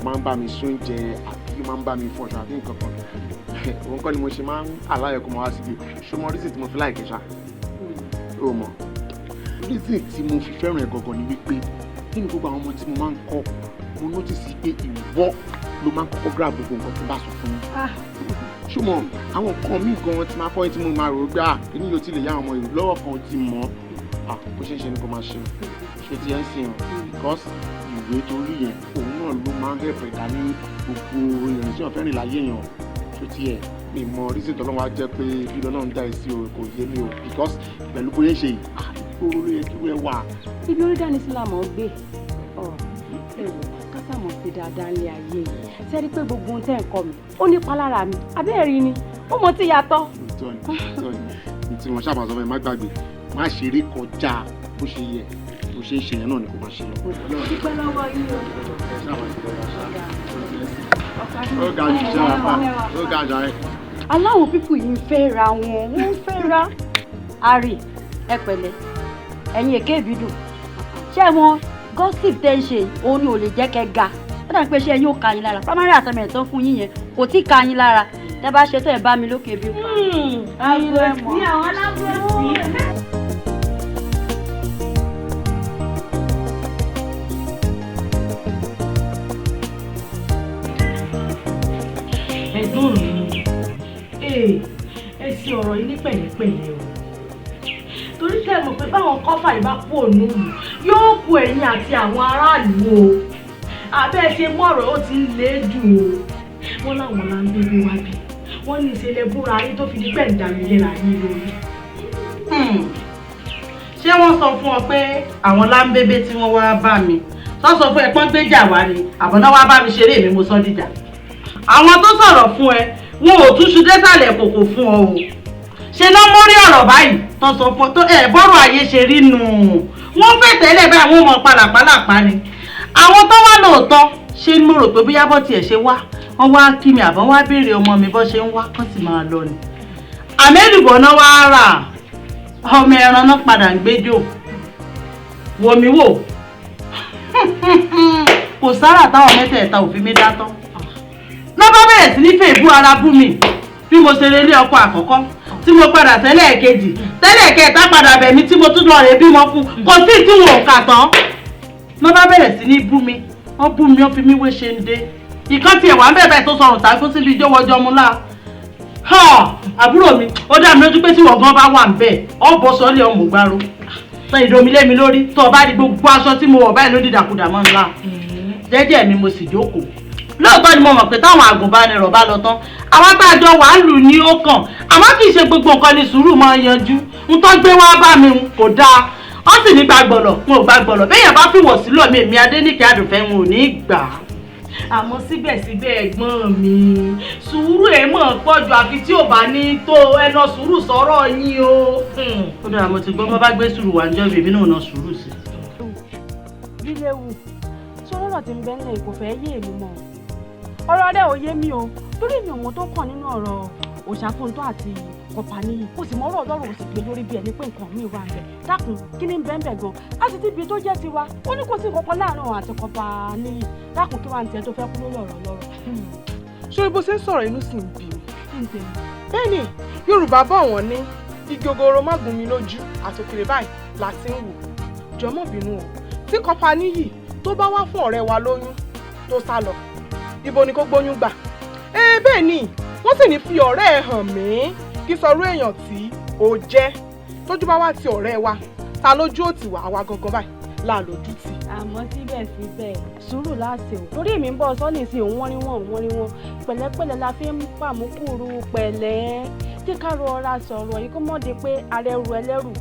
máa ń bá mi sún jẹ àbí máa ń bá mi fọṣọ àbí nǹkan kan òun kọ́ ni mo ṣe máa ń aláyọ̀ kó máa wá síbi ṣọmọ reason tí mo fi láìkẹ́ ṣá ó mọ̀ reason tí mo fi fẹ́ràn ẹ̀ gangan ni wípé nínú gbogbo àwọn ọmọ tí mo máa ń kọ́ mo notice pé ìwọ ló máa ń kọ́kọ́ grab gbogbo nǹkan tó bá sọ fún mi. Ṣùgbọ́n àwọn nǹkan míì gan ti máa kọ́ tí mo máa rò ó gbà kí ni yóò ti lè yá àwọn ọmọ ìlú lọ́wọ́ kan ti mọ̀ ọ́ bó ṣe ń ṣe ni kò máa ṣe o ṣe ti ẹ̀ ń sìn ọ́ because ìwé torí yẹn òun náà ló máa ń hẹ̀pẹ̀ dání gbogbo ìrìn tí wọ́n fẹ́ rìn láyé yẹn ṣó ti ẹ̀ mi mọ reason tọ́lọ́run wá jẹ́ pé bí lọ́nà ń dá ẹ sí o kò yé mi o because pẹ̀lú bóyá ṣe yìí ìgboro ló yẹ kí wẹ́ wà. Ibi orí dání sí la mọ̀ ọ́ gbé ọ̀ ẹ wò kásàmọ̀ sí dáadáa ní ayé yìí sẹ́rí pé gbogbo ohun tẹ́ ń kọ́ mi ó nípa lára mi abẹ́ẹ̀rí ni ó mọ tí yàtọ̀. Òótọ́ ni òótọ́ ni tí wọ́n sábà sọ fún ẹ má gbàgbé má ṣeré kọjá bó ṣe yẹ bó ṣe ń ṣe yẹn náà ni kò máa ṣe lọ. Dúpẹ́ lọ́wọ́ yín o. Ó ga jù ṣáà ó ga jù ààrẹ. Aláwọ̀ pípù yìí ń fẹ́ ra wọn, wọ́n ń fẹ́ ra. Ari, ẹ pẹ̀lẹ́, ẹ̀yin èké ìbídùn. Ṣé wọn gossip tẹ́ ń ṣe òun ni ò lè jẹ́ kẹ́ ga? Ó dàbí pé ṣé ẹ̀yin ò ka yín lára. Primary assignment tán fún yín yẹn kò tí ì ka yín lára. Tẹ́ bá ṣe tó ẹ̀ bá mi lókè bí. Àbòsí àwọn alábòsí. Ẹ̀gbọ́n mi, ẹ ṣe ọ̀rọ̀ yìí ní pẹ̀lẹ́pẹ̀lẹ́ o. Torí tẹ́ mọ̀ pé báwọn kọ́fà yìí bá kú òun lù yóò kú ẹ̀yin àti àwọn aráàlú o. Àbẹ́ ṣe mú ọ̀rọ̀ ó ti ń lé jù o. Wọ́n láwọn là ń gbégbé wá bí. Wọ́n ní ìṣẹ̀lẹ̀ búra yín tó fi di pẹ̀ ń dàmí léra yín lórí. Ṣé wọ́n sọ fún ọ pé àwọn láńbébé tí wọ́n wá bá mi sọ sọ fún ẹ pọ́n gbéjà wá ni àbọ̀ná wá bá mi ṣeré mi mo sọ dìjà. Àwọn tó sọ̀rọ̀ fún ẹ wọn ò túṣu désàlẹ̀ kòkò fún ọ o. Ṣe ló mórí ọ̀rọ̀ báyìí tó sọ fún ọ ẹ bọ́rọ̀ ayé ṣe rí nù. Wọ́n fẹ́ tẹ́lẹ̀ báyìí wọ́n mọ pàlàpàlàpà ni. Àwọn tó wá lóòótọ́ ṣe ni mo rò pé bóyá bọ́ tiẹ̀ ṣe wá wọ́n wá kí mi àbọ̀ wá béèrè ọmọ mi bọ́ ṣe ń wá kán sì máa lọ ni. Àmẹ́lùbọ̀ náà wá rà ọmọ ẹran náà padà ń gbẹ́jọ́ wò mí wò kò sára táwọn mẹ́tẹ̀ẹ̀ta ò fi mí dá tán. Lọ́ bá bẹ̀rẹ̀ sí ní fèébú ara bú mi bí mo ṣe relé ọkọ àkọ́kọ́ tí mo padà tẹ́lẹ̀ kejì tẹ́lẹ̀ kẹta padà bẹ̀ mí tí mo tún lọ rè bímọ fún kò sí tí wọn ò kà tán. Lọ́ bá bẹ̀rẹ̀ sí ní bú mi wọ́n bú mi wọ́n fi mí wé ṣe ń dé ìkan tiẹ̀ wà ń bẹ̀rẹ̀ tó sọrùn tàbí síbi ìjọwọ́jọ́ mu lá. Àbúrò mi ó dá mi lójú pé tí wọ́n gan bá wà ń bẹ̀ ọ́ bọ́ sọ́lé ọmọ gbárò tán ìdomi lé mi lórí tó o bá di gbogbo aṣọ tí mo wọ̀ báyìí ló dìdàkudà mọ́ ńlá jẹ́jẹ́ mi mo sì jókòó. Lóòótọ́ ni mo mọ̀ pé táwọn àgùnbánirọ̀ bá lọ tán àwọn tá a jọ wà ń lù ní ó kàn àmọ́ kì í ṣe gbogbo nǹkan ni sùúrù máa yanjú n tó gbé wá bá mi kò dáa wọ́n sì ní gbàgbọ̀lọ̀ n ò gbàgbọ̀lọ̀ béèyàn bá fìwọ̀ sílọ̀ mi èmi Adéníkẹ́ Àdùnfẹ́ n ò ní gbà á. Àmọ́ síbẹ̀síbẹ̀ ẹ̀gbọ́n mi sùúrù ẹ̀ mọ̀ pọ̀ jù àfi tí ò bá ní tó ẹnà sùúrù sọ̀rọ̀ yín o. Ó dára mo ti gbọ́ bá bá gbé sùúrù wá níjọ́ bèbí náà na sùúrù sí. Bíléwu sọ̀rọ̀ tí ń bẹ nílẹ̀ kò fẹ́ yé èmi mọ́ ọ̀rọ̀ rẹ̀ ò yé mi o torí mi ò mọ̀ tó kàn nínú ọ̀rọ̀ Òṣàfúntọ́ àti Kọ̀páníyì kò sì mọ́rọ̀ ọlọ́run ò sì gbé lórí bí ẹni pé nǹkan míì wà ń bẹ̀ dákun kí ni bẹ́ẹ̀ bẹ́ẹ̀ gan á sì ti ibi tó jẹ́ tiwa ó ní kò sí nǹkan kan láàrin òun àti Kọ̀páníyì dákun kí wàá ní tiẹ̀ tó fẹ́ kú lórí ọ̀rọ̀ lọ́rọ̀. Ṣé bó ṣe ń sọ̀rọ̀ inú sì ń bí mi. Bẹ́ẹ̀ni Yorùbá bọ̀ wọ́n ní igi ogoro má gún mi lójú àtòkèrè báyìí la ti ń wò jọmọ́ bínú o tí Kọ̀páníyì tó bá wá fún ọ̀rẹ́ wa lóyún tó sá lọ ibo ni kó gbóyún gbà. Bẹ́ẹ̀ ni wọ́n sì ní fi ọ̀rẹ́ ẹ̀ hàn mí kí sọrú èèyàn tí ó jẹ́ tójú bá wá ti ọ̀rẹ́ wa ta lójú ò tì wá àwa gangan báyìí là lójú tì. Àmọ́ síbẹ̀síbẹ̀ sùúrù láti o torí èmi ń bọ̀ sọ́ọ̀nì sí òun wọ́n rí wọ́n òun wọ́n rí wọ́n pẹ̀lẹ́pẹ̀lẹ́ la fi ń pàmùkùrù pẹ̀lẹ́ tí ká rọra sọ̀rọ̀ yìí kó mọ̀ di pé arẹ́rù ẹlẹ́rù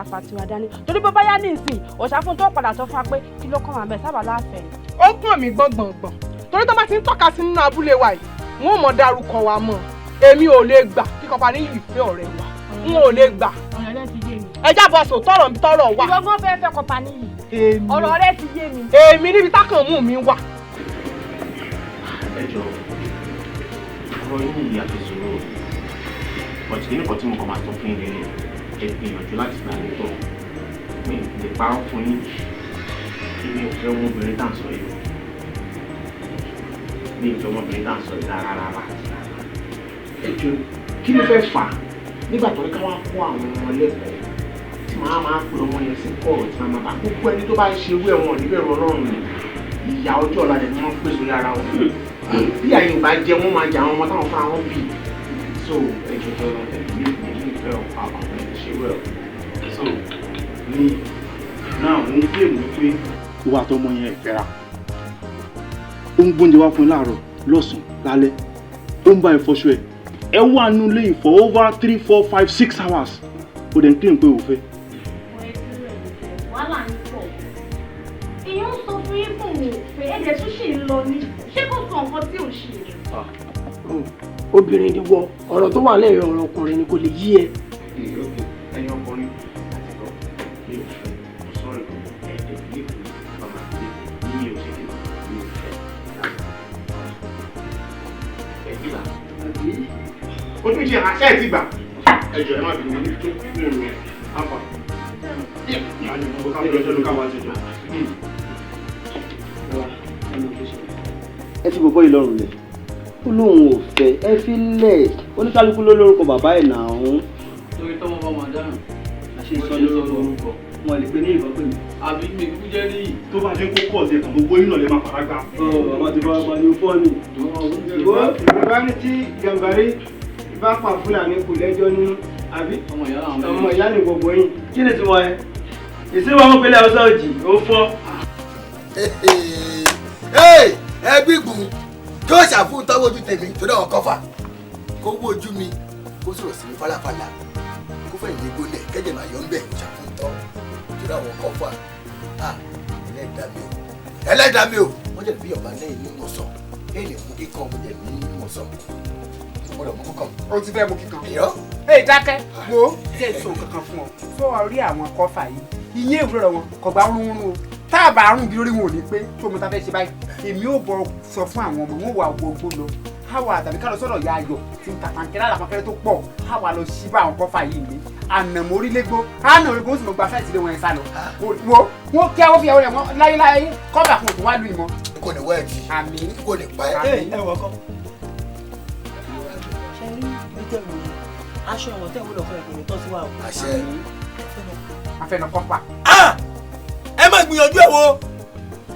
àfàtiwà dání torí bó bá yá ní ìsìn Òṣàfúntọ́ padà sọ fún wa pé kí ló kàn wá bẹ́ẹ̀ sábà láàfẹ́. Ó kàn mí gbọ̀ngbọ̀ngbọ̀n torí tó bá ti ń tọ́ka sí nínú abúlé wa yìí wọn ò mọ̀ dárúkọ wa mọ́ èmi ò lè gbà kí Kọ̀páníyì fẹ́ ọ̀rẹ́ wa n ò lè gbà. Ọ̀rọ̀ rẹ ti yé mi. Ẹ jábọ̀ sọ tọrọ tọrọ wa. Ìwọ gan fẹ́ fẹ́ Kọ̀páníyì. Ọ̀rọ̀ rẹ ti yé mi. Èmi níbi tákàn mú mi wà. Ẹ jọ ọ̀rọ̀ yín yìí àti sùúrù bọ̀tí kí nìkan tí mo kàn máa sọ fún yín lélẹ̀ ẹ gbìyànjú láti gbà mí tọ̀ mi lè parọ́ fún yín èmi ò fẹ́ ọmọbìnrin tá à ń sọ yìí mi ò fẹ́ ọmọbìnrin tá à ń sọ yìí rárá rárá. Ẹ jọ kí ló fẹ́ fà á nígbà tó ní ká wá kó àwọn ọmọ lẹ́kọ̀ọ́ tí màá máa pe ọmọ yẹn sí kọ̀rọ̀ tí màá máa bá gbogbo ẹni tó bá ń ṣe irú ẹ̀wọ̀n níbẹ̀rù Ọlọ́run ni ìyà ọjọ́ ọ̀la rẹ̀ ni wọ́n ń pè sórí ara wọn. Bí àyè ò bá jẹ wọ́n máa jẹ àwọn ọmọ táwọn fúnra wọn bí. So ẹjọ́ tó lọ tẹ̀lé mi ní ìfẹ́ àwọn ṣe wẹ̀. So ní náà òun claim wípé ìwà àtọmọ yẹn ìfẹ́ra. Ó ń gbóúnjẹ wá fún ẹ láàárọ̀, lọ́sàn-án, lálẹ́. Ó ń bá ẹ fọṣọ ẹ. Ẹ wà nínú ilé yìí for over 3, 4, 5, 6 hours. Ó dẹ̀ ń claim pé ò fẹ́. Wàhálà ń pọ̀. Èèyàn ń sọ fún yín fún òun ò fẹ́, ẹ̀jẹ̀ tún ṣì ń lọ ní. Ṣé kò sọ nǹkan tí ò ṣe? Obìnrin ni wọ, ọ̀rọ̀ tó wà lẹ́yìn ọ̀rọ̀ ọkùnrin ni kò lè yí ẹ. Ẹ̀yin ọkùnrin àti gbọ́, mi ò fẹ́, mo sọ̀rọ̀ ẹ̀ẹ́dẹ̀ bí màmá mi ò ṣe kí mi ò fẹ́. Ẹ gbà. Ojú ìṣe àṣẹ ẹ̀ ti gbà. Ẹ jọ̀ọ́, ẹ má bínú, mo ní tó kún un rẹ̀. Àfà. Ká lọ sẹ́nu ká wá sí jọ. Ẹ fi bọ̀bọ́ yìí lọ́rùn lẹ̀. Ó lóun ò fẹ́, ẹ fi lẹ̀. Oníkálukú ló lórúkọ bàbá ẹ̀ náà ń. Torí tọ́mọ bá máa dáhùn. Àṣẹ ìsọ lórúkọ wọn lè pe ní ìbọn pè mí. Àbí mi kúkú jẹ́ níyì. Tó bá dé kó kọ̀ ọ̀sẹ̀ kan, gbogbo yín náà lè máa fara gbá. Ọ bàbá ti bá wa ní fọ́ọ̀nì. Ìwọ ní tí Gàmbàrí bá pa Fúlàní kò lẹ́jọ́ nínú, àbí? Ọmọ ìyá ni gbogbo yín. Kí ni tiwọn ẹ? Ìsinmi àwọn ìpínlẹ̀ Haúsá òjì ó fọ́. Ẹbí gùn kí ó ṣàfihàn tọ́wọ́ ojú tèmi torí àwọn kọfà kó wó ojú mi, kó sọ̀rọ̀ sí mi fáláfálá, kó fẹ̀yìn mi gbólẹ̀ kẹ́jẹ̀ máa yọ ń bẹ̀. Kó ṣàfihàn tọ́ torí àwọn kọfà. Ẹlẹ́dàá mi o, ẹlẹ́dàá mi o. Wọ́n jẹ́ bí ọba lẹ́yìn ní mọ̀sán lẹ́yìn mú kíkan, mo jẹ́ ní mọ̀sán, mo gbọ́dọ̀ mú kíkan. O ti fẹ́ mú kíkan. Irọ́. Ee, dákẹ́. Wo, jẹ́ ìṣó kankan fún ọ. Tó o rí àwọn kọfà yìí, ìyẹn ìwúrọ̀ wọn kò gbá rúnrún o. Tá a bá rún bí lórí wọn ò ní pé tó mo ta fẹ́ ṣe báyìí. Èmi ò bọ̀ sọ fún àwọn ọmọ wọn wà wọgbó lọ káwa tàbí ká lọ sọ́dọ̀ ya ayọ̀ tí ń tàtàn kẹrẹ àlàkọkẹrẹ tó pọ̀, káwa lọ sí bá àwọn kọfà yìí ní ànàmọ́ orílẹ̀-ègbò ànà orígun, ó sì mọ̀ gba fẹ́ǹsì lé wọn ẹ̀ sá lọ. Wo, wọn kí àwọn fìyàwó rẹ̀ wọn láyéláyé kọ́bà kan ò tún wá lu ìmọ̀. Kò ní wá ẹ̀jì. Àmín. Kò ní pa ẹ́. Ẹ wọ kọ́. Ṣe rí ibi tẹ̀ wò yẹn, aṣọ ẹ̀wọ̀n tẹ̀ wò lọ́kọ̀ ẹ̀ kò ní tọ́ sí wa o. Àṣẹ. Afẹ́nà kọ́pà. Ẹ má gbìyànjú ẹ̀ wò,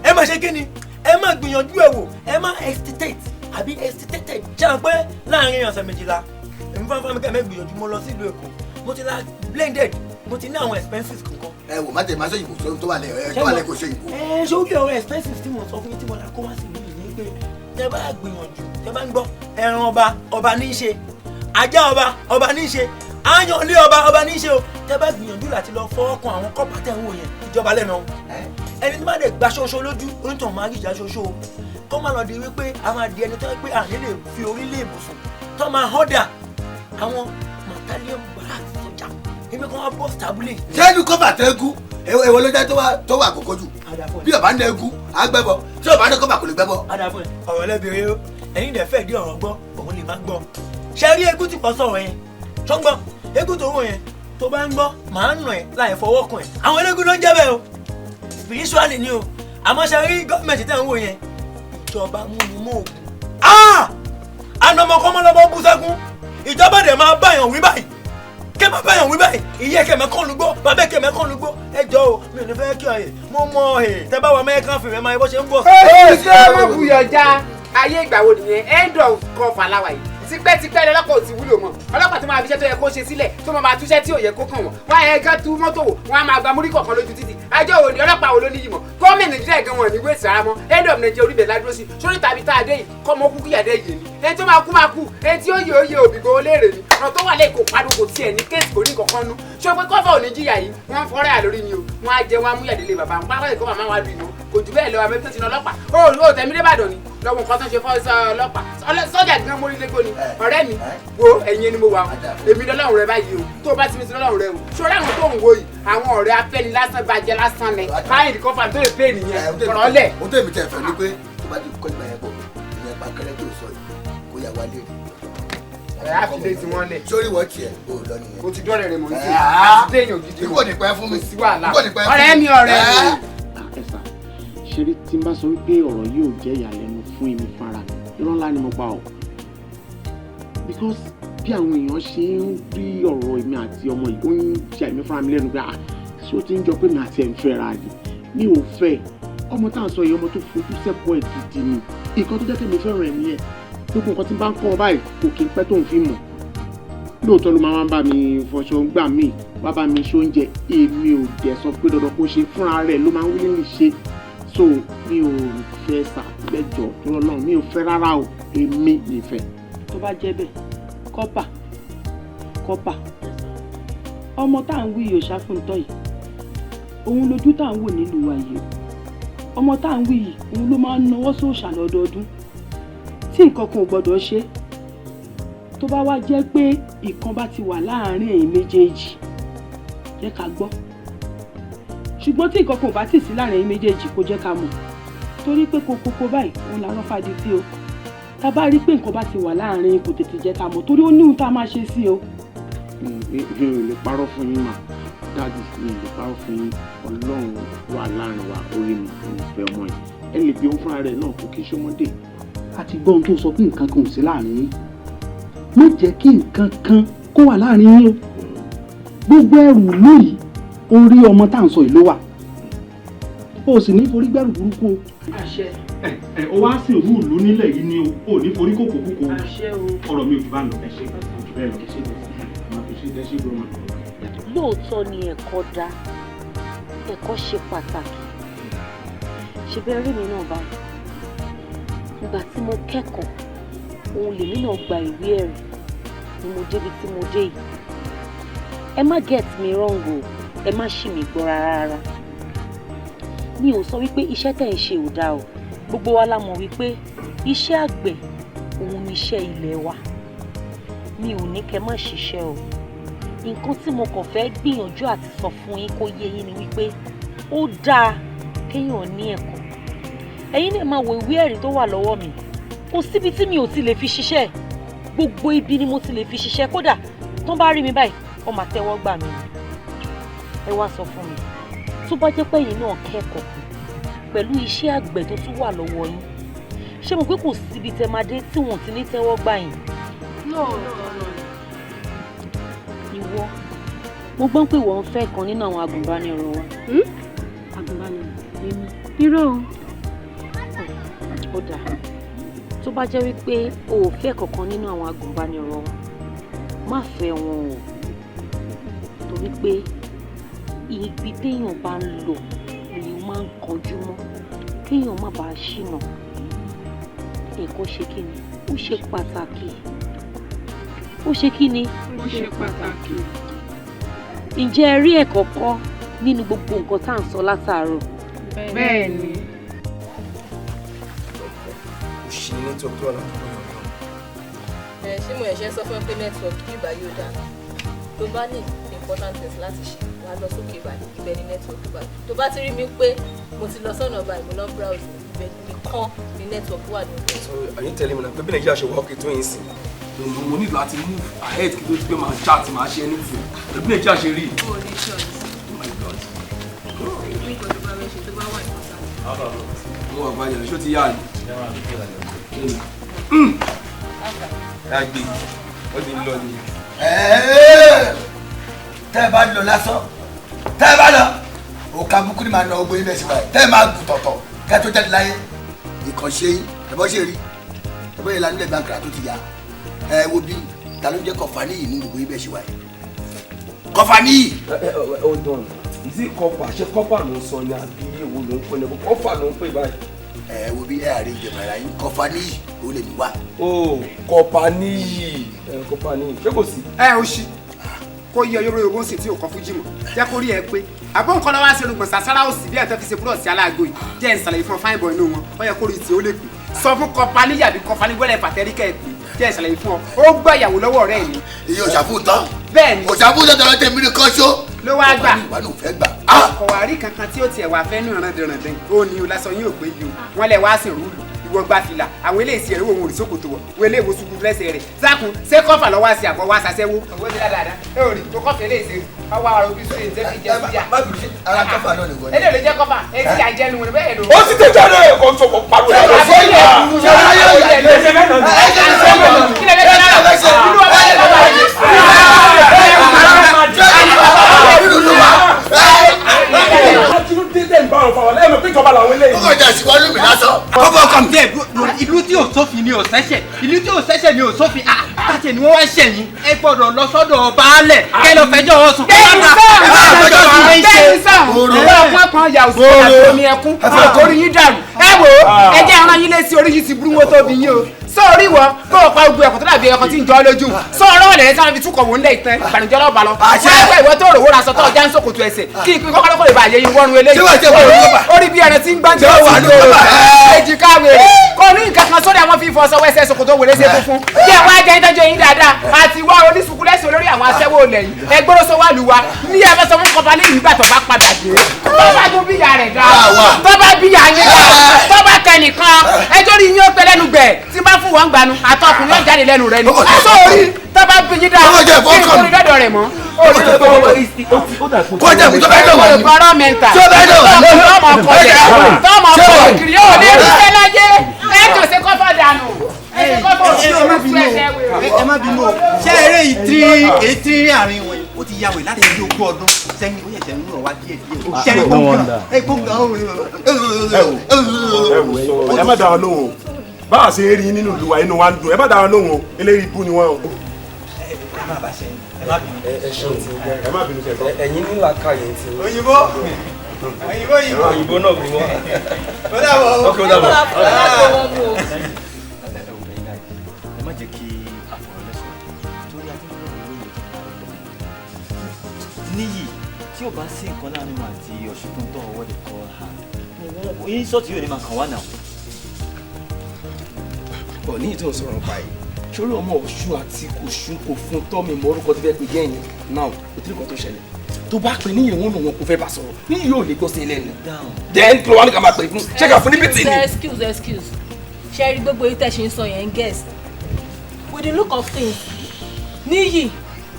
ẹ má ṣe kí ni, ẹ má gbìyànjú ẹ̀ wò, ẹ má hesitate àbí hesitated. Ṣe àwọn pé láàrin ọ̀sẹ̀ 12, èmi fún mi kẹ́ ẹ gbìyànjú, mo lọ sílùú Èkó, mo ti la blended, mo ti ní àwọn expenses kankan. Ẹ wò, má tẹ má sọ ìbò tó wà lẹ ẹ tó wà lẹ kó ṣe ìbò. Ẹ ṣé ó bí ọ̀rọ̀ expenses tí mo sọ fún yín tí mo là kó wá sí ìlú yìí ni pé tẹ bá gbìyànjú, tẹ bá ń gbọ́, ẹran ọba ọba ní í ṣe, ajá ọba ọba ní í ṣe, áyàn ilé ọba ọba ní í ṣe o. Tẹ bá gbìyànjú láti lọ fọwọ́ kan àwọn kọ́pà tẹ̀ ń wò yẹn, ìjọba lẹ́nu ẹni tó bá dẹ̀ gba ṣoṣo lójú onítàn máa rí ìjà ṣoṣo o. Kó má lọ di wípé a máa di ẹni tó yẹ pé àní lè fi orí lé ibùsùn tó máa họ́dà àwọn battalion barracks sọjà, èmi kan wá bọ́ sábúlé. Sẹ́nu kọ́fà tẹ́gù, èwo ló jẹ́ tó wà àkókò jù? Bí ọba ń dẹ́gù á gbẹ́bọ, tí ọba ń dẹ́ kọ́fà kò lè gbẹ́bọ. Adàfọ̀ ọ̀rọ̀ lẹ́bìrì o, ẹ̀yin dẹ̀ fẹ́ di ọ̀rọ̀ gbọ́, òun lè má gbọ́. Ṣe rí eégún tí kò sọ̀rọ̀ yẹn ṣọ́ngbọ́n, eégún tó wọ̀ yẹn tó bá ń gbọ́ màá nù ẹ̀ láì fọwọ́ kàn ẹ̀. Àwọn eléégún ló ń jẹ́ bẹ́ẹ̀ o, spiritually ni o. Àmọ́ ṣe rí gọ́ọ̀mẹ̀ntì tẹ̀ ń wò yẹn, ìjọba múnimú ògùn. Anamọkọmọlọmọ bú sẹ́kún, ìjọba dẹ̀ máa báyàn wí báyìí, kẹ́ máa báyàn wí báyìí, ìyẹ́ kẹ̀mẹ́ kàn lùgbó, bàbá kẹ̀mẹ́ kàn lùgbó. Ẹ jọ o, mi ò ní fẹ́ kí ọ yẹ mo mọ ẹ tẹ bá wà mẹ́ẹ̀kan fìfẹ́ máa bó ṣe ń bọ̀. Ó ṣe é mọ̀ buyọ̀ já ayé ìgbà wo nìyẹn? End of cover láwa yìí. Tipẹ́tipẹ́ lọ́lọ́pàá ò ti wúlò mọ́. Ọlọ́pàá tó máa fi iṣẹ́ tó yẹ kó ṣe sílẹ̀, tó máa túṣẹ́ tí ò yẹ kó kàn wọ́n, wọ́n á yẹ ká tú mọ́tò wò, wọ́n á máa gba múrí kọ̀ọ̀kan lójú títì. Àjọ wo ni ọlọ́pàá wo ló níyì mọ́? Gọ́ọ̀mẹ̀ntì Nàìjíríà gan wọn ní wéèsì ara mọ́. End of Nàìjíríà orí ibẹ̀ ládúró sí sórí tàbí tá a dé yìí, kọ́ mọ́ kú kíyàdé yìí ni ẹni tó máa kú máa kú, ẹni tí ó yẹ ó yẹ òbí gbowó léèrè ni. Ọ̀rọ̀ tó wà lẹ́yìn kò pariwo, kò tiẹ̀ ní kéèsì, kò ní kankan nú. Ṣé o pé kọ́fà ò ní jìyà yìí? Wọ́n ń fọ́rẹ́ àlórí ni o, wọ́n á jẹ, wọ́n á mú yàdélé bàbá wọn pápá ìkọ́ màmá wa lu ìmọ̀ kò jù bẹ́ẹ̀ lọ. Àmọ́ tó ti na ọlọ́pàá ó tẹ̀mí débàdàn ni lọ́wọ́ nǹkan tó ń ṣe fọ́ ọlọ́pàá sọ́jà gan mórí lẹ́gbọ́n ni. Ọ̀rẹ́ mi, wo, ẹ̀yin ni mo wà o, èmi lọ́lọ́run rẹ báyìí o. Tó o bá ti mi sí lọ́lọ́run rẹ o, ṣọ́ra àwọn tó ń wo yìí, àwọn ọ̀rẹ́ afẹ́ni lásán bàjẹ́ lásán ni báyìí kọ́fà tó lè pè nìyẹn ọ̀rọ̀ lẹ̀. Ohun tó èmi tẹ̀ fẹ́ ni pé tó bá ti kọ́ ìgbà yẹn bọ̀, ìyẹn pàkẹ́rẹ́ tó sọ yìí kó yà wálé rí. Ẹ á fi lé tí wọ́n lẹ̀. Sórí wọ́n tiẹ̀ o lọ nìyẹn. O ti dọ́rẹ̀ rẹ̀ mọ̀ ní sí àti déèyàn gidi. Ikú ò ní pẹ́ fún mi. Kò sí wàhálà. Ikú ò ní pẹ́ fún mi. Ọ̀rẹ́ mi, ọ̀rẹ́ mi. Ẹ̀sà ṣeré, tí n bá sọ wípé ọ̀rọ̀ yìí ò jẹ́ ìyàlẹ́nu fún èmi fúnra mi, irọ́ ńlá ni mo pa ọ́, because bí àwọn èèyàn ṣe ń rí ọ̀rọ̀ èmi àti ọmọ yìí, ó ń ṣe àìmí fúnra mi lẹ́nu pé ah, ṣé ó ti ń jọ pé mi àti ẹ̀ ń fẹ́ra ni? Mi ò fẹ́ ọmọ tá à ń sọ yìí. Ọmọ tó fojú sẹ́kọ̀ọ́ ẹ̀ gidi ni. Nǹkan tó jẹ́ kí mi fẹ́ràn ẹ̀ nìyẹn. Gbogbo nǹkan tí n bá ń kọ́ ọ báyìí kò kí n pẹ́ tó ń fi mọ̀. Lóòótọ́ ló máa ń bá mi fọṣọ gbà mí, wá bá mi ṣe oúnjẹ, èmi ò dẹ̀ sọ pé dandan kó ṣe fúnra rẹ̀ ló máa ń willingly ṣe. So mi ò fẹ́ sàgbẹ́jọ tó lọ́nà, mi ò fẹ́ rárá o, èmi mi fẹ́. Tó bá jẹ́ bẹ́ẹ̀, kọ́pà kọ́pà ọmọ tá à ń wí yìí ò ṣàfùntọ́ yìí, òun lójú tá à ń wò nílùú wa yìí o. Ọmọ tá à ń wí yìí òun ló máa ń nawọ́ sóòṣà lọ́dọọdún tí nǹkan kan ò gbọ́dọ̀ ṣe. Tó bá wá jẹ́ pé ìkan bá ti wà láàárín ẹ̀yin méjèèjì, jẹ́ ká gbọ́. Ṣùgbọ́n tí nǹkan kan ò bá tì sí láàárín ẹ̀yin méjèèjì, kó jẹ́ ká mọ̀, torí pé kokoko báyìí òun làwọn fàdí tí o. Tá a bá rí pé nǹkan bá ti wà láàárín, kò tètè jẹ́ ká mọ̀, torí ó ní ohun tá a máa ṣe sí o. Mi ò lè parọ́ fún yín mà, dáàdì, mi ò lè parọ́ fún yín. Ọlọ́run wà láàrin wa, orí mi ò fẹ́ ọmọ yìí. Ẹ lè bí òun fúnra rẹ̀ náà, kò kí ṣọmọdé. A ti gbọ́ ohun tó sọ pé nǹkan kan ò sí láàrin yín. Má jẹ́ kí nǹkan kan kó wà láàrin yín o. Gbogbo ẹrù lóyìí orí ọmọ tá à ń sọ yìí ló wà. O sì ní forí gbẹ́rù burúkú o. Àṣẹ. Ẹ o wá sí òru ìlú nílẹ̀ yìí ni o, ò ní forí kòkó kúkó o. Àṣẹ o. Ọ̀rọ̀ mi ò jù bá ń lọ. Ẹ ṣe kò jù bẹ́ẹ̀ lọ. Ẹ ṣe ẹ ṣe gbọ́mọ. Lóòótọ́ ni ẹ̀kọ́ dá, ẹ̀kọ́ ṣe pàtàkì. Ṣe bẹ́ẹ̀ rí mi náà báyìí. Ìgbà tí mo kẹ́kọ̀ọ́, òun lèmi náà gba ìwé ẹ̀rí ni mo débi tí mo dé yìí. Ẹ má get me wrong o, ẹ má ṣì mí gbọ́ rárá rárá. Mi ò sọ wípé iṣẹ́ tẹ̀ ń ṣe ò dáa o. Gbogbo wa la mọ̀ wípé iṣẹ́ àgbẹ̀ òun ni iṣẹ́ ilẹ̀ wa. Mi ò ní kẹ́ má ṣiṣẹ́ o. Nǹkan tí mo kàn fẹ́ gbìyànjú àti sọ fún yín kó yé yín ni wípé ó dáa kéèyàn ní ẹ̀kọ́. Ẹ̀yin náà máa wo ìwé ẹ̀rí tó wà lọ́wọ́ mi. Kò síbi tí mi ò ti lè fi ṣiṣẹ́. Gbogbo ibi ni mo ti lè fi ṣiṣẹ́, kódà tó bá rí mi báyìí, wọ́n máa tẹ́wọ́ gbà mí ni. Ẹ wá sọ fún mi, tó bá jẹ́ pé ẹ̀yin náà kẹ́kọ̀ọ́ pẹ̀lú iṣẹ́ àgbẹ̀ tó tún wà lọ́wọ́ yín, ṣé mo pé kò síbi tẹ́ máa dé tí wọ́n ti ní tẹ́wọ́ gbà yín? No, no, no. Ìwọ, mo gbọ́ pé wọ́n ń fẹ́ kan nínú àwọn agùnbánirọ̀ wa. Agùnbánirọ̀? Èmi. Irọ́ o. Ó dáa, tó bá jẹ́ wípé o ò fẹ́ kankan nínú àwọn agùnbánirọ̀ wa, má fẹ́ wọn o, torí pé ibi téèyàn bá ń lọ lèèyàn máa ń kọjú mọ́, kéèyàn má bàa ṣìnà. Ẹ̀kọ́ ṣe kí ni? Ó ṣe pàtàkì. Ó ṣe kí ni? Ó ṣe pàtàkì. Ǹjẹ́ ẹ rí ẹ̀kọ́ kọ́ nínú gbogbo nǹkan tá à ń sọ látàárọ̀? Bẹ́ẹ̀ ni. Òṣì ní network tó wà ládùúgbò yọ̀ náà. Ẹ ṣé mo ẹ̀ṣẹ̀ sọ fún ẹ pé network bíbá yóò dáa. Tó bá ní important things láti ṣe, wàá lọ sókè báyìí, ibẹ̀ ni network bá. Tó bá ti rí mi pé mo ti lọ sọ́nà báyìí, mo lọ browse, ibẹ̀ nìkan ni network wà ní òkè. So are you telling me na pé bí Nàìjíríà ṣe wà ókè tó yín sìn? Mo ní láti move ahead kí tó ti pé máa chat, máa ṣe anything. Bí Nàìjíríà ṣe rí. O ò ní choice. Oh my God. Nǹkan tó bá fẹ́ ṣe tó bá wà important. Mo wà báyọ̀, ṣó ti yá ni? Agbe, ó ti lọ ni. Tẹ́ ẹ bá lọ lásán, tẹ́ ẹ bá lọ, òkà bukú ni màá nà ogbó yín bẹ́ẹ̀ sí wa, tẹ́ ẹ máa gùn tọ̀tọ̀ kẹ́ ẹ tó jáde láyé. Ìkànṣe yín, ẹ̀bọ́ ṣe rí, ẹ̀bọ́ yẹn lanú lẹ́gbàá kàrà tó ti yá. Ẹ wo bí ta ló ń jẹ́ Kọfà níyì ní gbogbo yín bẹ́ẹ̀ ṣe wa yìí. Kọfà níyì. Hold on, is it kọfà? Ṣé kọfà ló ń sọ ni àbí èwo ló ń pè ní? Kọfà ló ń pè báyìí. Ẹ wo bí ẹ àárẹ̀ ìjọba ara yín, Kọfà níyì ó lè mí wá. O Kọfà níyì, Kọfà níyì, ṣé kò sí? Ẹ ò ṣí kó yẹ yorùbá yorùbá sì tí ò kọ fújì mọ, jẹ́ kó rí ẹ pé àbọ̀ nǹkan lọ́wọ́ àṣẹ olùgbọ̀n sàṣàrà òsì bí ẹ̀tọ́ fi ṣe kúrò sí aláàgọ́ yìí. Jẹ́ ìsàlẹ̀ fún fáìn bọ̀ inú wọn, ó yẹ kó rí tí ó lè pè. Sọ fún Kọfà níyì àbí Kọfà ní gbọ́dọ̀ fàtẹ́ríkẹ́ ẹ pè. Jẹ́ ìsàlẹ̀ fún ọ, ó gbọ́ ìyàwó lọ́wọ́ ọ̀rẹ́ mi. Iye òṣàfùtán. Bẹ́ẹ̀ni. Òṣàfùtán tọrọ tèmi ní kọ́ṣó. Ló wá gbà. Ìwà ló fẹ́ gbà. Kò wá rí kankan tí ó tiẹ̀ wá fẹ́ nù ràndìràndìn. Ó ní o lásán yóò pé yìí o. Wọ́n lẹ̀ wá sí rúùlù. Ìwọ gba fìlà. Àwọn eléyìí sì ẹ̀rọ òun òrìṣòkòtò wọ̀. Wọ́n eléyìí wo sùkú lẹ́sẹ̀ rẹ̀. Sákun ṣé kọ́fà lọ́wọ́ àṣẹ àbọ̀ wá ṣaṣẹ́wó. Ọ̀gbọ́n ti dáadáa. Ẹ ò rí kó kọ́fà eléyìí ṣe. Ọwọ́ àwọn òbí sóyè ṣe fi jẹ síjà. Ara kọ́fà náà lè wọlé. Eléyìí lè jẹ́ kọ́fà. Etí àjẹnu wọn bẹ́ẹ̀ lò. Ó sì tẹ̀ jáde kó tó kó pariwo. Ó kọjá sí wọlé mi lásán. Kọ́fà ọkọ mi. Ìlú sófin ni ò sẹ́sẹ̀, ìlú tí ò sẹ́sẹ̀ ni ò sófin. Àti ni wọ́n wá ṣẹ̀yìn, ẹ gbọ́dọ̀ lọ sọ́dọ̀ baálẹ̀ kẹ́ lọ fẹjọ́ wọn sùn. Bẹ́ẹ̀ni sàn, ọ̀pọ̀ kan yà òsì àti omi ẹkún, orí yín dàrú. Ẹ wò ó, ẹ jẹ́ ara yín lé sí orí yín ti burú wọn tóbi yín o. Sórí wọ kó o pa gbogbo ẹ̀kọ́ tó dàbí ẹ̀kọ́ tí ń jọ ọ́ lójú. Sọ̀rọ̀ ọ̀lẹ̀ sáà fi túkọ̀ wò ń lẹ̀ ìtẹ́ ìbànújẹ́ lọ́ba lọ. Wọ́n ẹgbẹ́ ìwọ tó rò wó ra sọ́tọ̀ ọjà ń sòkòtò ẹsẹ̀ kí ìpín kọ́kọ́rọ́ kò lè bá àyè yín wọ́run eléyìí. Orí bí ẹran tí ń gbájú ọ̀sìn lóru. Èjìká wèrè kò ní nǹkan kan sórí àwọn fífọ sọwọ́ ẹsẹ̀ ṣòkòtò wèrè ṣe funfun. Kí ẹ wá jẹ ìtọ́jú yín dáadáa àti wá oníṣùkúlẹ̀sì olórí àwọn aṣẹ́wó ilẹ̀ yìí. Ẹgbẹ́rún sọ wà lù wa ní ẹ fẹ́ sọ fún kọfà lẹ́yìn ìgbà tó bá padà dé. Tó bá tún bíyà rẹ̀ dáa, tó bá bíyà yín dáa, tó bá kẹ nìkan, ẹjọ́ rí yín ó pẹ́ lẹ́nu gbẹ̀ tí bá fún wọn gbanu àtọkùn yóò jáde lẹ́nu rẹ ni. Sórí tó bá bí yín dáa, kí n kórè lọ́dọ̀ rẹ̀ mọ́. Kọjá ìbùsọ̀ bẹ́ẹ̀ dọ̀wọ̀ ni. Ọ̀rọ̀ mẹ́ta. Tó bẹ́ẹ̀ dọ̀wọ̀ ni. Tọ́mọ kọjá. Tọ́mọ kọjá kiri yóò ní ìṣẹ́ láyé. Ẹ kàn ṣe kọ́fà dànù. Ẹ ṣe kọ́fà òṣìṣẹ́ ẹ̀ṣẹ̀ wèrè. Ẹ má bínú o, ṣé eré ìtírí àárín wọn ó ti yàwé láti bí ogún ọdún sẹ́yìn, ó yẹ̀ṣẹ̀ ń rọ̀ wá díẹ̀ díẹ̀. Ṣé ẹ gbọ́ngàn ẹ má dá wọn lóhùn o, bá a ṣe rí nínú ìlú wa inú wa ń dùn, ẹ má dá wọn lóhùn o, eléyìí ibú ni wọn o. Ẹ ṣeun ti ẹ má bínú sẹ́kọ̀ọ́. Ẹ̀yin ní làákàyè ti. Òyìnbó òyìnbó òyìnbó òyìnbó náà bí wọ́n. Ó dàbọ̀. Ok, ó dàbọ̀. Ẹ má jẹ́ kí àfọ̀rọ̀lẹ́sọ̀ torí àti níyì tí ò bá sí nǹkan láàrin wọn àti ọ̀ṣun tó ń tọ́ ọwọ́ lè kọ́ ha yín sọ́ọ̀tì yóò ní máa kàn wá náà. Bọ̀ ní ìtàn sọ̀rọ̀ pa yìí, sórí ọmọ ọ̀ṣun àti kòṣun kò fún tọ́ mi mọ orúkọ tó fẹ́ pè gẹ́yìn náà o tí nǹkan tó ṣẹlẹ̀ tó bá pè níyì wọn lòun kò fẹ́ bá sọ̀rọ̀ níyì yóò lè gbọ́ sí ẹlẹ́nu then kí ló wá ní ká máa pè fún ṣé ká fún ní bìtì ni. Excuse, excuse, ṣe rí gbogbo yìí tẹ̀ ṣe ń sọ yẹn ń guess with the look of things, níyì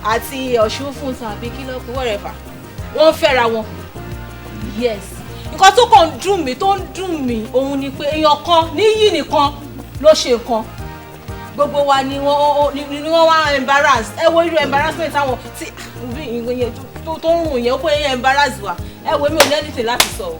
àti ọ̀ṣun fún tàbí kí ló pé whatever wọ́n fẹ́ra wọn. Yes, nǹkan tó kàn ń dùn mí tó ń dùn mí òun ni pé èèyàn kan níyì nìkan ló ṣe nǹkan, gbogbo wa ni wọ́n wá embarrass. Ẹ wo irú embarrassment táwọn tí tó ń rùn yẹn ó pé yẹn embarrass wa. Ẹ wo, mi ò ní anything láti sọ o,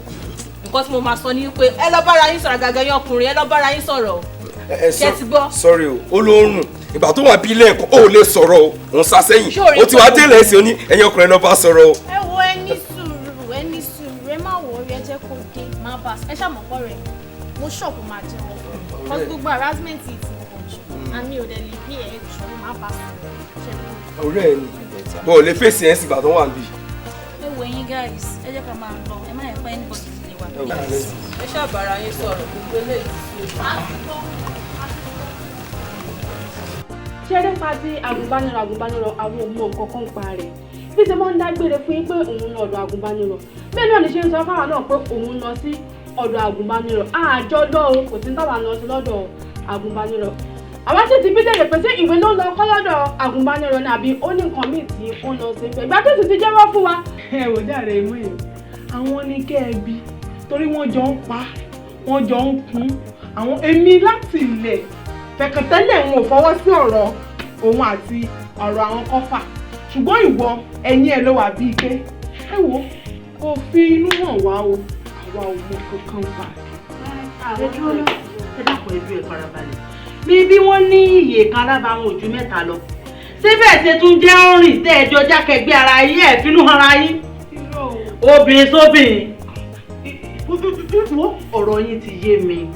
nǹkan tí mo máa sọ ni pé ẹ lọ bára yín sọ̀rọ̀, àgàgà yín ọkùnrin, ẹ lọ bára yín sọ̀rọ̀ o. Ṣé ti gbọ́? Sorry o, ó ló ń rùn ìgbà tó wà bí ilé ẹ̀kọ́ ó lè sọ̀rọ̀ o, òun sá sẹ́yìn ó ti wá délẹ̀ ẹ̀sìn oní ẹ̀yin ọkùnrin lọ bá sọ̀rọ̀ o. Ẹ wo, ẹ ní sùúrù, ẹ ní sùúrù, ẹ má wọrí, ẹ jẹ́ kó dé má bá ẹ ṣàmọ̀pọ̀ rẹ̀ mo ṣọ̀pù máa jẹun ọkọ̀ gbogbo harassment ti pọ̀ jù àmì ò dẹ̀ lè bí ẹ jù má bá sọ̀rọ̀. Ọ̀rẹ́ ẹ ni bọ́ ò lè fèsì ẹ̀ sígbà tó wà níbí. Ẹ wo ẹ̀yin guys, ẹ jẹ́ ká máa lọ, ẹ má yẹ pé anybody lè wà. Ẹ ṣàbàrà yín sọ̀rọ̀ gbogbo eléyìí ti sú. Ṣé nípa ti àgùnbánirọ̀ àwọn ò mọ nǹkan kan pa rẹ̀ bí ṣe máa ń dágbére fún yín pé òun lọ ọ̀dọ̀ àgùnbánirọ̀, bẹ́ẹ̀ náà ní ṣe ń sọ fáwọn náà pé òun lọ sí ọ̀dọ̀ àgùnbánirọ̀. Àjọ lọ o, kò sí táwa lọ sí lọ́dọ̀ àgùnbánirọ̀. Àwa sì ti bí léèrè pé ṣé ìwé ló lọ kọ́ lọ́dọ̀ àgùnbánirọ̀ ni àbí ó ní nǹkan míì tí ó lọ sí ibẹ̀, ìgbà tó sì ti jẹ́wọ́ fún wa. Ẹ wò dáre imú yìí, àwọn ní kẹ́ ẹ bí torí wọ́n jọ ń pa wọ́n jọ ń kún àwọn èmi láti ilẹ̀ fẹ̀kàntẹ́lẹ̀ ń ò fọwọ́ sí ọ̀rọ̀ òun àti ọ̀rọ̀ àwọn kọ́fà, ṣùgbọ́n ìwọ ẹ̀yìn ẹ̀ ló wà bíi ike. Ẹ wo, kò fi inú hàn wá o, àwa ò mọ kankan pa. Ẹ dúró ná, ẹ dákun, ẹ dúró, ẹ farabalẹ̀. Bí bí wọ́n ní iye kan alábàáwọn ojú mẹ́ta lọ síbẹ̀ ṣe tún jẹ́ òrìn tẹ́ ẹ jọ jákẹ́gbé ara yín ẹ̀ finú hanra yín obìnrin sóbìnrin. Wo, ọ̀rọ̀ yín ti yé mi,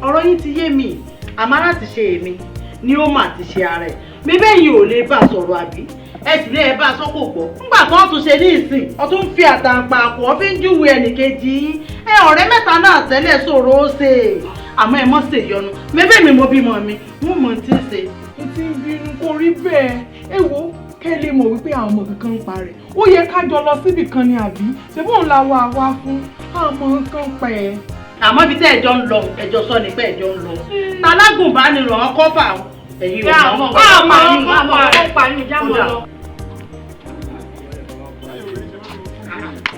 ọ̀rọ̀ yín ti yé mi, àmọ́ láti ṣe èmi ni ó mà ti ṣe ara ẹ̀ bíbẹ́ yìí ò lè bá a sọ̀rọ̀ àbí ẹ sì lè ẹ bá a sọ kò gbọ́. Nígbà tó ń tún ṣe ní ìsìn ọtún fi àtàǹpà àpò ọ fi ń júwe ẹnìkejì yín. Ẹ ọ̀rẹ́ mẹ́ta náà tẹ́lẹ̀ sọ̀rọ̀ ó ṣe àmọ́ ẹ mọ̀ ṣe ìyọnu bíbẹ́ mi mo bímọ mi mo mọ̀ tí ń ṣe. N ti ń bínú kó rí bẹ́ẹ̀. Ẹ wo, kẹ́ lè mọ̀ wípé àwọn ọmọ kankan ń pa rẹ̀, ó yẹ ká jọ lọ síbì kan ni àbí ṣé bóun la wá wá fún àwọn ọmọ kan pa ẹ̀. Àmọ́ ibi tẹ́ ẹjọ́ ń lọ, ẹjọ́ sọ ni pé ẹjọ́ ń lọ talágùnbánirọ̀ ọkọ̀ fà ẹ̀yìn ò mọ̀ Àmọ́.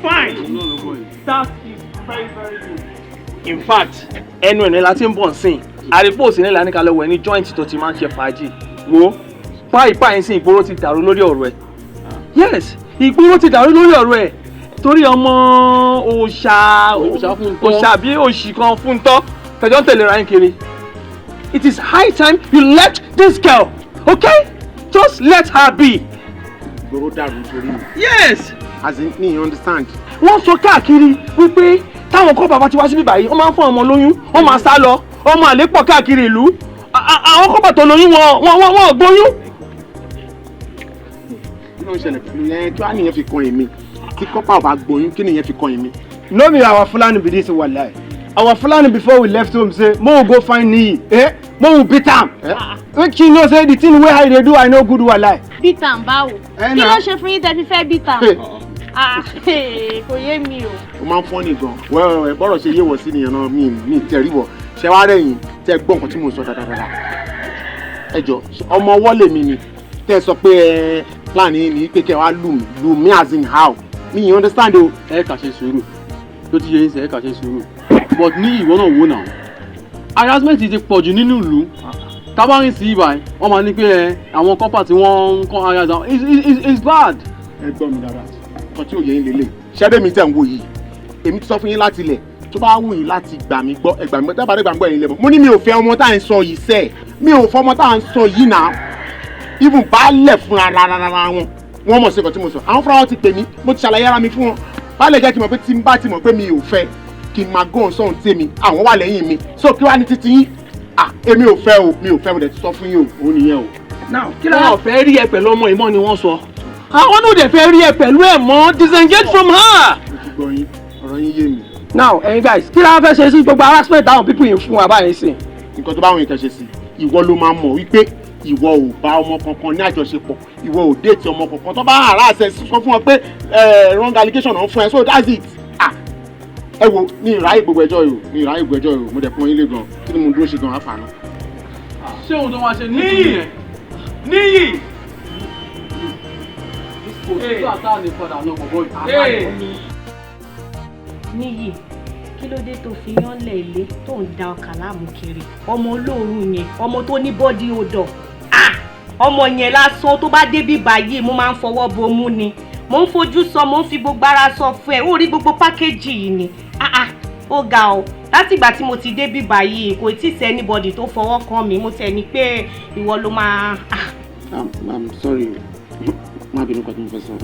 Fine, that is very very good. In fact, ẹnu ẹ̀ní la ti ń bọ̀ nsìn, àrípò sí nílà níka lọ́wọ́ ẹni joint tó ti máa ń ṣe fàájì. Wo páì sí ìgboro ti dàrú lórí ọ̀rọ̀ ẹ̀. Yes, ìgboro ti dàrú lórí ọ̀rọ̀ ẹ̀ torí ọmọ òòṣà òòṣà bí òṣì kan fún tọ́ tẹ̀jọ́ ń tẹ̀lé ra yín kiri. It is high time you left this girl, okay? Just let her be. Ìgboro dàrú nítorí mi. Yes. As in, me understand. Wọ́n sọ káàkiri wípé táwọn corper bá ti wá síbí báyìí, wọ́n máa ń fún ọmọ lóyún, wọ́n máa sá lọ, ọmọ àlè pọ̀ káàkiri ìlú. Àwọn corper tó lóyún, wọn ò gbóyún. Kí ló ń ṣẹlẹ̀ pẹ̀lú yẹn? Kí wàá nìyẹn fi kan èmi? Tí corper ò bá gbóyún, kí nìyẹn fi kan èmi? No be our Fulani be this, wallahi. Our Fulani before we left home say, "Mo go find Niyi. Eh? Mo we beat am." Eh? Make you know say the thing wey I dey do, I no good, wallahi. Beat am báwo? Eh, Kí na. ló ṣe fún yín tẹ́ fi fẹ́ beat am? Hey. Ah, kò yé mi o. O máa ń fọ́ ní gan wẹ́wẹ́wẹ́. Bọ́rọ̀ ṣe yé wọ̀ sí nìyẹn náà. Mi tẹ̀rí wọ̀ ṣẹ wá rẹ̀yìn tẹ́ gbọ́ nǹkan tí mò ń sọ dáadáa. Ẹ jọ, ọmọ ọwọ́ lèmi ni tẹ́ ẹ sọ pé ẹ plan yín ni pé kẹ́ wá lù mí, lù mí as in how? Mi you understand o. Ẹ kà ṣe sùúrù tó ti yẹ yín sẹ, ẹ kà ṣe sùúrù, but ní ìwọ náà wò náà, harassment ti pọ̀ jù nínú ìlú. Tábàrin sí ibà, wọ́n máa ní pé ẹ àwọn corper tí wọ́n ń kọ́ harass àwọn, it's bad. Ẹ gbọ́ mi dáadáa, nǹkan tí ò yẹ yín lélẹ̀ ṣẹ́bẹ̀ mi tẹ̀ ń wò yìí, èmi ti sọ fún yín láti ilẹ̀. Tó bá wù yín láti gbà mí gbọ́, ẹ gbà mí gbọ́. Dábàá gbà mí gbọ́, ẹ̀yin lẹ́mọ̀. Mo ní mi ò fẹ́ ọmọ tá à ń sọ yìí sẹ́ẹ̀, mi ò fẹ́ ọmọ tá à ń sọ yìí náà. Even baálẹ̀ fúnra rárá wọn, wọ́n mọ̀ sí nǹkan tí mo sọ. Àwọn fúnra wọn ti pè mí, mo ti ṣàlàyé ara mi fún wọn. Baálẹ̀ jẹ́ kí n mọ̀ pé tí n bá ti mọ̀ pé mi ò fẹ́, kí n máa gán sọ̀hún tèmi, àwọn wà lẹ́yìn mi. So kí wàá ní títí yín? Ah, èmi ò fẹ́ o, mi ò fẹ́. Mo dẹ̀ ti sọ fún yín o, òun nìyẹn o. Now, kí ló wọ́n fẹ́ rí ẹ pẹ̀lú ọmọ ìmọ̀ ni wọ́n sọ. Àwọn náà dẹ̀ fẹ́ rí ẹ pẹ̀lú ẹ̀ mọ́. Disengage from her. Mo ti gbọ́ yín, ọ̀rọ̀ yín yé mi. Now, ẹ̀yin guys, kí la fẹ́ ṣe sí gbogbo harassment táwọn people yìí fún wa báyìí sí? Nǹkan tó bá wọn yìí kẹ́ ṣe sí, ìwọ ló máa mọ̀ wípé ìwọ ò bá ọmọ kankan ní àjọṣepọ̀, ìwọ ò date ọmọ kankan. Tó bá harass ẹ, sọ fún wọn pé wrong allegation náà fún ẹ. So that's it. Ah, ẹ wo, ní ìráyè gbogbo ẹjọ́ yìí o, ní ìráyè gbogbo ẹjọ́ yìí o. Mo dẹ̀ pọ́n yín lé gan. Kí ni mo dúró ṣe gan àfààní? Ṣé òun tó máa ṣe níyì níyì kò sí tó àtà lè padà lọ bọ̀bọ̀ yìí. Níyì, kí ló dé tó fi yán lẹ̀ ilé tó ń da ọkà láàmú kiri? Ọmọ olóòórùn yẹn, ọmọ tó ní body odor. Ah, ọmọ yẹn lásán, tó bá débí báyìí, mo máa ń fọwọ́ bomú ni, mo ń fojú sọ, mo ń fi gbogbo ara sọ fún ẹ. Ó rí gbogbo package yìí ni. Ah ah, ó ga o. Látìgbà tí mo ti débí báyìí, kò tí ì sí anybody tó fọwọ́ kàn mí. Mo tẹ̀ ní pé ìwọ ló máa. Ah. I'm sorry, má bínú. Kan tí mo fẹ́ sọ,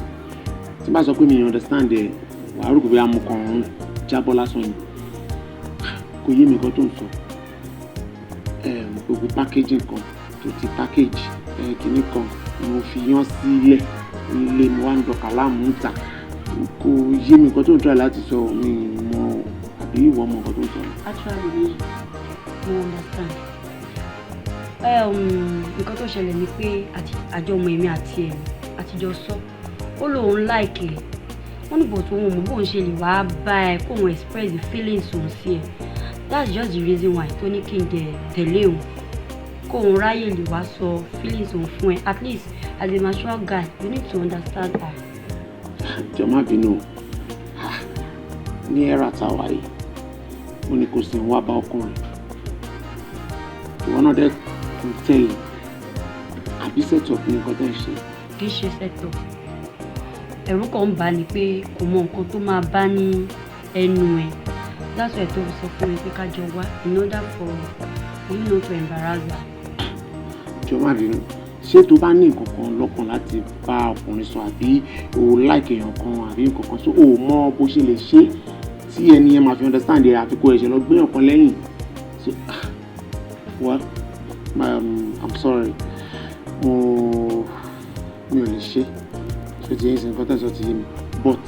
tí n bá sọ pé mi understand ẹ, wàá rò pé bóyá mo kàn ń jábọ́ lásán ni. Kò yé mi nǹkan tó ń sọ. Gbogbo packaging kan tó ti package kìíní kan, mo fi yán sílẹ̀ nílé, mo wá ń dọ̀kà láàmú ń tà. Kò yé mi nǹkan tó ń try láti sọ. Mi mọ, àbí ìwọ mọ nǹkan tó ń sọ? Actually, mi mo understand. Nǹkan tó ṣẹlẹ̀ ni pé àjọ ọmọ èmi àti ẹ̀ àtijọ́ sọ, ó lóun like ẹ̀, wọ́n ní but òun ò mọ̀ bóun ṣe lè wá bá ẹ kóun express the feelings òun sí ẹ. That's just the reason why tó ní kí n dẹ̀ tẹ̀lé òun, kóun ráyè lè wá sọ feelings òun fún ẹ. At least, as a mature guy, you need to understand her. Jọ, má bínú o. Ní era táwa yìí, ó ní kò sí ń wá bá ọkùnrin, ìwọ náà dẹ́ kò tẹ̀lé, àbí set up ní nǹkan tó ń ṣe? Kì í ṣe set up. Ẹ̀rù kan ń bà ní pé kò mọ nǹkan tó máa bá ní ẹnu ẹ̀. That's why tó fi sọ fún mi pé ká jọ wá, in order for you not to embarrass her. Jọ, má bínú. Ṣé tó bá ní nǹkan kan lọ́kàn láti bá ọkùnrin sọ, àbí o like èèyàn kan, àbí nǹkan kan, so o mọ bó ṣe lè ṣe tí ẹni yẹn máa fi understand ẹ, àfi kó ẹ̀ṣẹ̀ lọ gbé ọ̀kan lẹ́yìn? So well, I'm sorry, mi ò lè ṣe. Ṣé ti yẹn sin nǹkan tẹ̀sán ti yé mi, but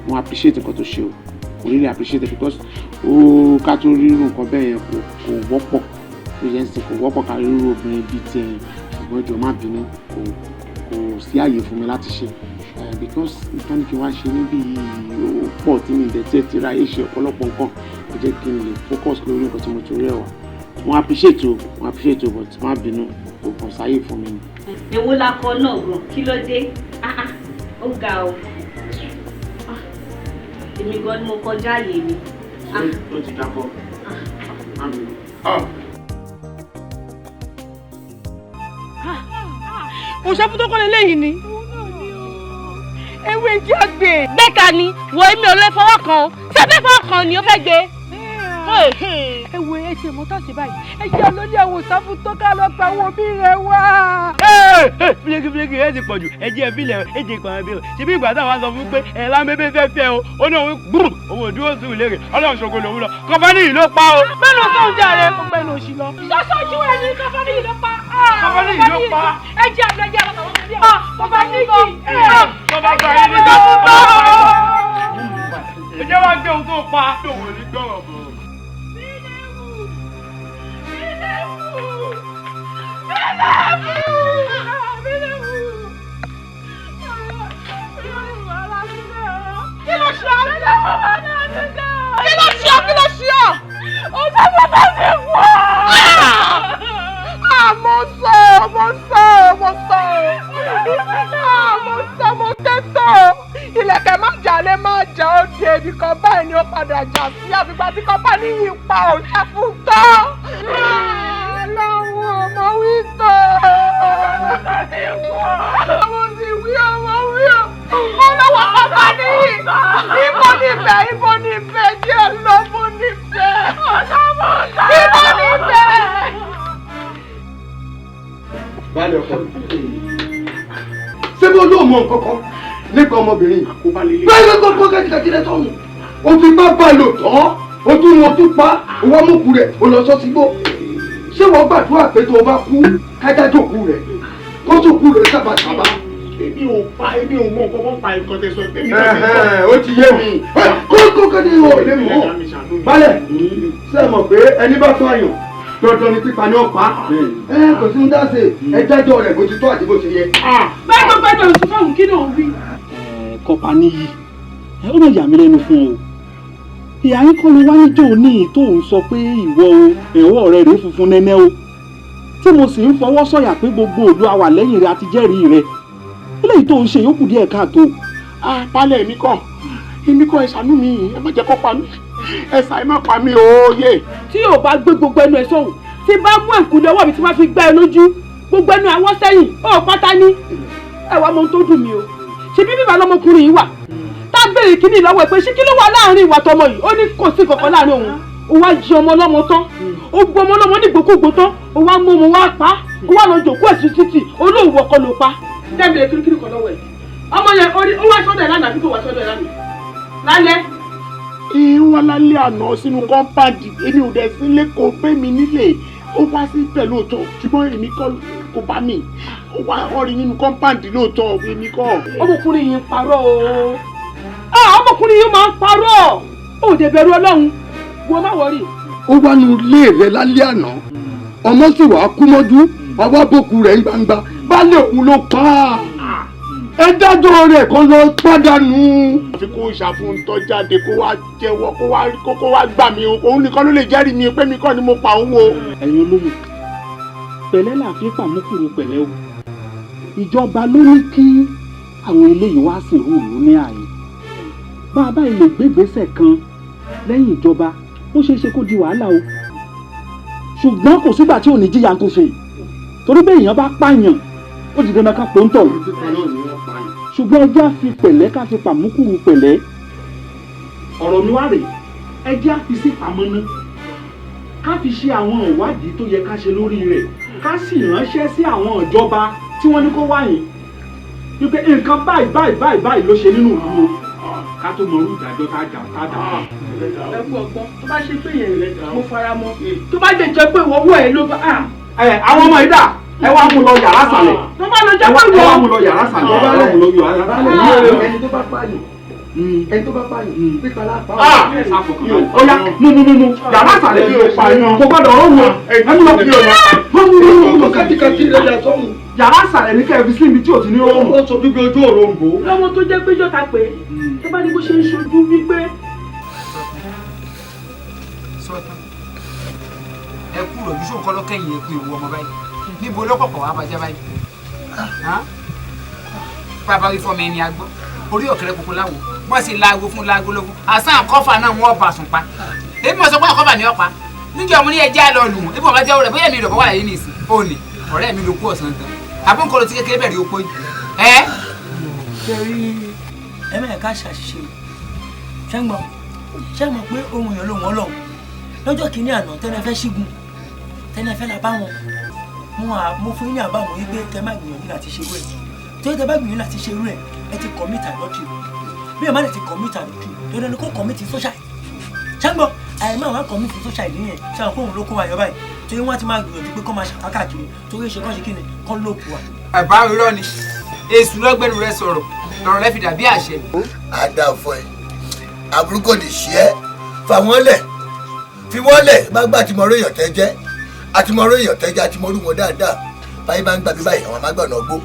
mo appreciate nǹkan tó ṣe o. Mo really appreciate it because ó ká tó rírun nǹkan bẹ́ẹ̀ yẹn, kò wọ́pọ̀. Tó yẹn sin, kò wọ́pọ̀ ká rírun obìnrin bíi tiẹ̀ yẹn. Ṣùgbọ́n jọ̀ọ́, má bínú, kò sí àyè fún mi láti ṣe, because nǹkan ní kí n wá ṣe níbí yìí ó pọ̀ tí mi dẹ̀ tiẹ̀ ti ráyè ṣe ọ̀pọ̀lọpọ̀ nǹkan. Ó jẹ́ kí n lè focus lórí nǹkan tí mo torí ẹ̀ wá. Mo appreciate o, mo appreciate o, but má bínú, kò kàn sáyè fún mi ni. Èwo la kọ náà gan? Kí ló dé? Ah ah, ó ga o. Ah, èmi gan ni mo kọjá àyè mi. Ó ti dákọ, má bínú. Òṣèfún tó kọ́lé lẹ́yìn ni ewé jẹ́ àgbè. Gbẹ́ka ni wo, èmi ò lè fọwọ́ kan o. Ṣé fẹ́ fọwọ́ kan ni ó fẹ́ gbé? Ẹ wo ẹ ṣe mọ́tò sí báyìí. Ẹ jẹ́ lórí àwọn òṣàfù tó ká lọ pa àwọn òbí rẹ̀ wá. Fílẹ̀kì ẹ ti pọ̀ jù, ẹ jẹ́ ìfilẹ̀ ẹ jẹ́ ìpàrọ̀ bí o. Ṣé bí ìgbà táwa sọ fún pé ẹ lámbébé fẹ́ fẹ́ o, ó ní òun gbúrú, òun ò dúró sùn lérè, Ọlọ́run ṣògo lòun lọ. Kọ́fánì yìí ló pa o. Bẹ́ẹ̀ni sọ̀hún jẹ́ ààrẹ kò gbẹ́nu òṣì lọ. Ṣọ́ṣọ́jú ẹ̀ ní kọ́fánì yìí ló pa. Kọ́fánì yìí ló pa. Ẹ jẹ́ àlọ́ ẹjẹ́ àlọ́ tàwọn òbí ẹ̀. Kọ́fánì yìí. Kọ́fánì yìí ló pa. Ẹ jẹ́ wá gbé ohun tó pa. Òun ò ní gbọ́rọ̀ bọ̀. Kí ló ṣe ọ́? Kí ló ṣe ọ́? Kí ló ṣe ọ́? Ó sábà bá mi wá. Mo sọ, mo sọ, mo sọ. Mo sọ, mo tẹ́tọ̀. Ìlẹ̀kẹ̀ má jà lé má jà ó di ibì kan báyìí ni ó padà jà sí àfìgbà tí kọ́pánì yìí pa òṣà fún tán. Ọlọ́run ọmọ wí tán. Mo sì wí ọmọ wí ọ. Ọlọ́wọ́ kọ́pánì yìí. Ibo níbẹ̀, ibo níbẹ̀, díẹ̀ lọ bó níbẹ̀. Ibo níbẹ̀. Baálé ọkọ mi. Ṣé bí olóòmọ nǹkan kan nípa ọmọbìnrin yìí? Bẹ́ẹ̀ kókó kẹ́kẹ́kẹ́ rẹ sọ̀hún. O fi bá bá lò tán, o tún wọn tún pa, o wá mú kú rẹ̀, o lọ sọ sígbó. Ṣé wọ́n gbàdúrà pé tó o bá kú, kájá jòkú rẹ̀, kó tó kú rẹ̀ sábàsábà? Èmi ò pa, èmi ò mọ nǹkan kan pa nǹkan tẹ sọ pé mi náà ti sọ. Ó ti yé mi. Kókó kẹ́kẹ́ ìwọ ò lè mọ̀. Baálẹ̀, ṣé ẹ mọ̀ pé ẹni bá pààyàn dandan ni pípa ni ó pa ẹ kò sí ní dáṣe ẹ dájọ́ rẹ̀ bó ti tọ́ àti bó ṣe yẹ. Bẹ́ẹ̀ gbogbo ẹ̀dọ̀ oṣù fáwọn kí ló ń wí. Kọ́pánì yìí ó lè yà mí lẹ́nu fún ọ o. Ìyá yín kọ́ ló wá níjọ́ ní tó ń sọ pé ìwọ o ẹ̀wọ́ rẹ rèé funfun nẹ́nẹ́ o tí mo sì ń fọwọ́ sọ̀yà pé gbogbo òlu àwà lẹ́yìn rẹ àti jẹ́rìí rẹ eléyìí tó ń ṣe yókù díẹ̀ káàtó. Baálẹ̀ èmi kọ́ ẹ ṣàánú mi, ẹ má jẹ́ kó pa mí, ẹ ṣà ẹ má pa mí o yé. Tí yóò bá gbé gbogbo ẹnu ẹ sọ̀hún tí bá mú ẹ̀kúlẹ̀ ọwọ́ mi tí wọ́n fi gbá ẹ lójú gbogbo ẹnu àwọn sẹ́yìn ó pátá ní. Ẹ wá mọ ohun tó dùn mí o, ṣe bí bíbá lọmọkùnrin yìí wà tá a béèrè kíní lọ́wọ́ ẹ pé ṣé kí ló wà láàrin ìwà tọmọ yìí, ó ní kò sí kankan láàrin òun. Ó wá jí ọmọ ọlọ́mọ tán, ó gbọ́ ọmọ ọlọ́mọ ní gbòkúgbò tán, ó wá mú ọmọ wá pa, ó wá lọ jòkó ẹ̀sùn títì, olóòwò ọkọ ló pa. Dẹ́mi lè kirikiri kan lọ́wọ́ ẹ̀ ọmọ yẹn ó wá sọ́dọ̀ ẹ̀ lánàá àbí kò wá sọ́dọ̀ ẹ̀ lánàá lálẹ́. Ìwọ lálẹ́ àná sínú kọ́ńpáàdì, èmi ò dẹ̀ sílé kò gbé mi nílé, ó wá sí ibẹ̀ lóòótọ́ ṣùgbọ́n èmi kọ́ kò bá mi, ó wá ọ̀rìn nínú kọ́ńpáàdì lóòótọ́ èmi kọ́. Ọmọkùnrin yìí ń parọ́ o, ọmọkùnrin yìí máa ń parọ́, ó dẹ̀ bẹ̀rù Ọlọ́run, wo má wọrí. Ó wá nu ilé rẹ lálẹ́ àná, ọmọ sì wàá kú mọ́jú, ọwọ́ bòkú rẹ̀ ń gbangba, baálé òun ló pa á. Ẹ dájọ́ rẹ̀ kan lọ pàdánù. Àfi kó ṣàfùntọ́ jáde kó wá jẹ́wọ́ kó wá gbà mí o, òun nìkan ló lè jẹ́rìí mi pé mi kọ́ ni mo pa òun o. Ẹ̀yin olóyè, pẹ̀lẹ́ là fi pàmùkùrù pẹ̀lẹ́ o. Ìjọba ló ní kí àwọn eléyìí wá sí ìlú ní ààyè. Bá a bá ilé gbégbèsè kan lẹ́yìn ìjọba, ó ṣeé ṣe kó di wàhálà o. Ṣùgbọ́n kò sígbà tí ò ní jíyà tó ṣe. Torí bẹ́ẹ̀ èèyàn bá pààyàn, ó di dandan ká pòńtọ̀. Ṣùgbọ́n ẹ jẹ́ á fi pẹ̀lẹ́ ká fi pàmùkùrù pẹ̀lẹ́. Ọ̀rọ̀ mi wá rèé, ẹ jẹ́ á fi sí pamọ́ ná. Ká fi ṣe àwọn ìwádìí tó yẹ ká ṣe lórí rẹ̀, ká sì ránṣẹ́ sí àwọn ìjọba tí wọ́n ní kó wá yìí. Wípé nǹkan báyìí báyìí báyìí báyìí ló ṣe nínú ìlú o. Ká tó mọ irú ìdájọ́ tá a jà tá a dà. Ẹ kú ọgbọ́n, tó bá ṣe pé yẹn mo fara mọ́, tó bá lè jẹ́ pé ìwọ owó ẹ̀ ló bá. Àwọn ọmọ yìí dà, ẹ wá mú lọ yàrá sàlẹ̀. Tó bá lọ jẹ́ pé ẹ wá mú lọ yàrá sàlẹ̀. Ẹ wá mú lọ yàrá sàlẹ̀. Ẹni tó bá pààyàn, ẹni tó bá pààyàn, pípa lápá. Ẹ ṣàfọkàn balẹ̀. Ó yá mú mú mú mú yàrá sàlẹ̀. Kò gbọ́dọ̀ ọ̀rọ̀ wò. Ẹ mú lọ. Mú kàtìkàtì rẹ̀ yà sọ́hùn. Yàrá sàlẹ̀ ní kẹ́ẹ̀fì sí ibi tí ò ti ní rọrùn. Ó sojú bí ojú òrombó. Lọ́mọ tó jẹ́ pé jọ́ta pé tó bá ní bó ṣe ń ṣojú wípé. Sọ́tàn ẹ kú rọ̀jú sóò kọ́ lọ́kẹ́yìn ẹ kú ewu ọmọ báyìí. Níbo lọ́kọ̀ọ̀kọ̀ wàá bàjẹ́ báyìí? Bàbá wí fọmọ ẹni agbọ́, orí ọ̀kẹ́rẹ́ kúkú láwo, wọ́n sì laago fún laago lógún, àsán kọ́fà náà wọ́n bà sùn pa. Èmi mọ̀ sọ pé àkọ́fà ni ọ̀pá. Níjọ́ mo ní ẹjẹ́ àlọ́ lù wọ́n, ibi wọn bá jẹ́wọ́ rẹ̀ bóyá mi rẹ̀ bọ́ wà láyé nìsín. Ó ní ọ̀rẹ́ mi ló kú ọ̀sán tán. Àbúkọ́ ló ti kékeré bẹ̀rẹ̀ opó yìí. Ẹ́ ṣe rí ẹ mẹ́rin ká ṣàṣìṣe o. Ṣé ń gbọ́? Ṣé mọ̀ pé ohun èèyàn lòun ọlọ́run? Lọ́jọ́ kìíní àná tẹ́lẹ̀ fẹ́ ṣígun, tẹ́lẹ̀ fẹ́ la bá wọn. Mo fún yín ní àbá wọn wípé kẹ́ má gbìyànjú láti ṣerú ẹ̀. Torí tẹ́ bá gbìyànjú láti ṣerú ẹ̀, ẹ ti commit adultery. Bí ẹ má lè ti commit adultery, dandan ni kó commit suicide. Ṣáńgbọ́n, àìmọ́ àwọn commit suicide yẹn, ṣáà kóhun ló kó wa yọ báyìí. Torí wọ́n ti máa gbìyànjú pé kọ́ máa ṣàkákàkiri, torí ṣe kán ṣe kí ni, kán lóòpù wa. Àbá irọ́ ni, èṣù lọ́gbẹ́nu rẹ sọ̀rọ̀, lọ̀rọ̀ rẹ fi dàbí àṣẹ. A dà fún ẹ, àbúrú kò ní ṣe é, fà wọ́n lẹ̀, fi wọ́n lẹ̀, bá gbà tí mo rí èèyàn tẹ́ jẹ́, àti mo rí èèyàn tẹ́ jẹ́, àti mo rú wọn dáadáa, báyìí bá ń gbà bí báyìí, àwọn máa gbọ̀nà gbó.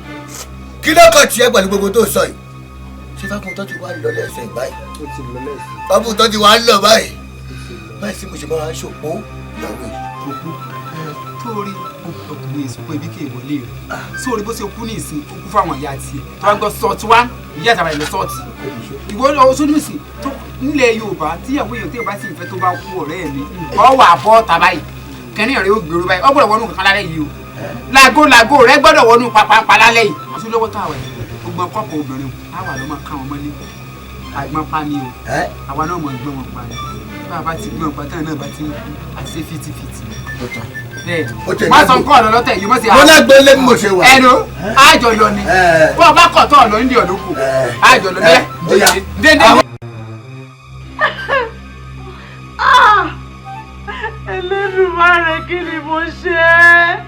Kí ló kàn tiẹ̀ pẹ̀lú gbogbo tó sọ yìí? Ṣé Fákúntọ́ ti wá lọ lẹ́sẹ̀ báyìí? Fákúntọ́ ti wá lọ báyìí. Báyìí sí mo ṣe máa ń ṣòpó ìyàwó yìí. Torí ọkùnrin ìsìnkú ibi kì í wọlé rẹ sórí bó ṣe kú ní ìsìn ó kú fáwọn ìyá tiẹ̀ tó bá ń gbọ́ sọ́ọ̀tì wá ìyá àtàwọn ìlú sọ́ọ̀tì ìwọ oṣooṣù nìsín tó nílẹ̀ Yorùbá tíyàwó èèyàn tí Yorùbá sì ń fẹ́ tó bá kú ọ̀rẹ́ mi ọ wà bọ́ tàbá yìí kẹ́ni ọ̀rẹ́ ó gbèrú báyìí ọ gbọ́dọ̀ wọnú kankan lálẹ́ yìí o làgó làgó rẹ gbọ́dọ̀ wọnú pàpàpà lálẹ́ yìí. Oṣù lọ́wọ́ tó àwẹ̀ gbogbo kọ́pọ̀ obìnrin àwa ló máa ká wọn mọ́lé àgbọn pa ni o àwa náà mọ̀ gbọ́n wọn pa ni bá a bá ti gbọ́n pa táwọn náà bá ti ń kú àti fìtìfìtì. Má sọ nǹkan ọ̀nà lọ́tẹ̀ yìí mọ̀ sí. Mo lágbo lé bí mo ṣe wà. Ẹnu àjọ lọ ni bó o bá kọ̀ tó ọ̀nà nídìí ọ̀dọ́ kù àjọ lọ ní dédé. Elédùmarè kí ni mo ṣe é?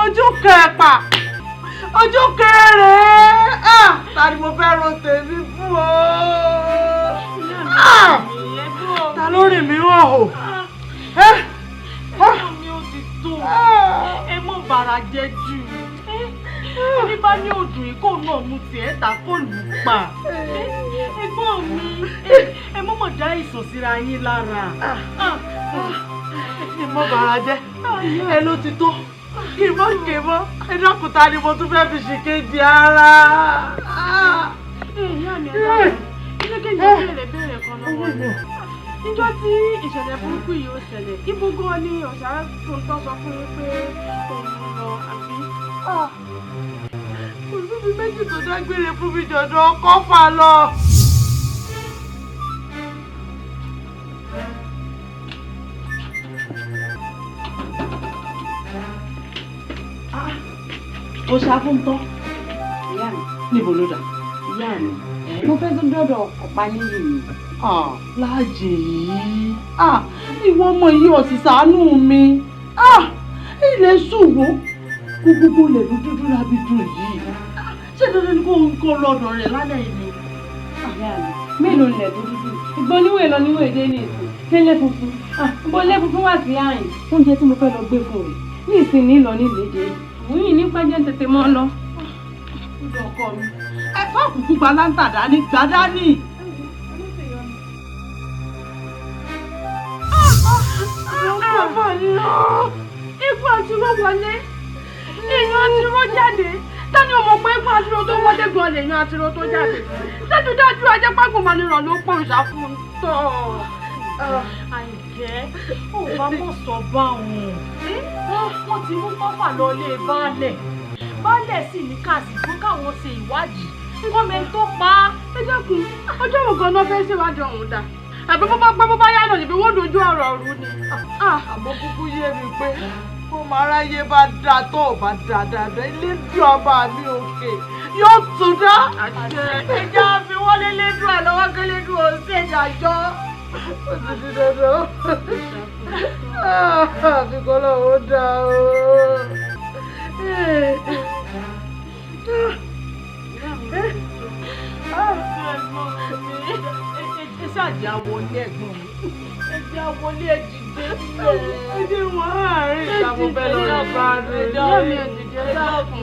Ojú kẹpà ojú kẹrẹ ta ni mo fẹ́ ro tèmi fún o? Ta ló rìn mí wọ̀ o? Ẹ̀gbọ́n mi ò ti tó, ẹ mọ̀ bàrà jẹ́ jù. Ẹni bá ní òdùn yìí kó náà mu tiẹ̀ ta kó lù ú pa. Ẹ̀gbọ́n mi, ẹ mọ̀ mọ̀ dá ìsàn síra yín lára. Ẹ mọ̀ bàrà jẹ́, ẹ ló ti tó. Kì í mọ̀ kì í mọ̀, ẹ dákun ta ni mo tún fẹ́ fi ṣìkejì ara. Ìyá mi, ẹ dákun, ilé kejì béèrè béèrè kan lọ́wọ́ mi. Níjọ́ tí ìṣẹ̀lẹ̀ burúkú yìí ó ṣẹlẹ̀, ibo gan ni Ọ̀ṣàfúntọ́ sọ fún yín pé òun lọ àbí? Kò síbi méjì tó dágbére fún mi jọ̀dọ̀ ọkọ̀ fà lọ. Ọ̀ṣàfúntọ́, ìyá mi, níbo ló dà? Ìyá mi, mo fẹ́ tún dọ́dọ̀ ọ̀pá níyì mi. Láàjì yìí, ìwọ ọmọ yìí ò sì ṣàánú mi. Ilẹ̀ ṣòwò kó gbogbo ilẹ̀ ló dúdú lábí dùn yìí. Ṣé dandan ni kò ń kó lọ́dọ̀ rẹ̀ lálẹ́ yìí ni? Ìyá mi, mélòó ilẹ̀ tó dúdú? Ìgbọ́n níwèé lọ níwèé dé ní ìsìn. Tẹ́lẹ̀ funfun, ìbò ilé funfun wà sí àyìn. Oúnjẹ tí mo fẹ́ lọ gbé fún rẹ̀ ní ìsìn ní lọ nílédè. Òyìn ní pẹ́jẹ́ tètè mọ́ lọ. Ó dọ̀ ọkọ mi. Ẹ fọ́ òkùnkùn gba láńtà dání, gbà dání. Ikú àtiró wọlé, èèyàn àtiró jáde. Tani o mọ̀ pé ikú àtiró tó wọlé gan lèèyàn àtiró tó jáde. Dájúdájú ajẹ́págùnmánirọ̀ ló pọ̀ Ọ̀ṣàfúntọ́. Àìjẹ́ ò bá mọ̀ sọ báwọn. Wọ́n ti mú kọ́fà lọ ilé baálẹ̀. Baálẹ̀ sì ní káàsì fún káwọn ṣe ìwádìí. Kọ́mẹ tó pa á. Ẹ dákun, ọjọ́ wo gan-an fẹ́ ṣèwádìí ọ̀hún dà? Àbí bó bá pẹ́ bó bá yá náà níbi wọ́n dojú ọ̀rọ̀ ọ̀rú ni. Àmọ́ kúkú yé mi pé kó máa ráyé bá dáa tó ò bá dáa dáadáa ilé dùn ọba mi òkè yóò tún dá. Ìjà fi wọ́n lé lédùn àlọ́wọ́ kí lédùn ò sí ìdájọ́. Ó ti di dandan. Àfi kọ́ lọ́wọ́ dá o. Ẹ ṣáàjì àwọlé ẹ̀gbọ́n mi. Ẹ jẹ́ àwọlé ẹ dìde sílẹ̀. Ẹ jẹ́ wọ́n àárín ìta mo fẹ́ lọ rí bá mi. Ìyá mi ẹ dìde, ẹ dákun.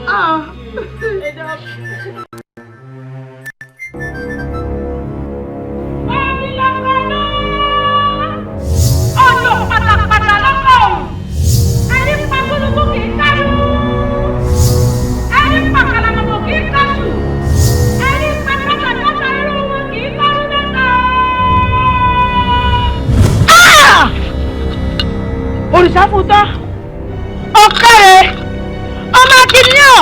Ẹ dákun. Omi lọ́kọ̀ náà. Ọjọ́ pátápátá lọ́kọ̀ òun. Ẹni pa gúnugún kì í kárú. Ẹni pa kàlàmọ̀gbò kì í kásù. Ẹni pa kátàkátà irú wọn kì í kárú mẹ́ta. Òrìṣàfúntọ́, ọ̀kẹ́rẹ́, ọmọ akíníyàn,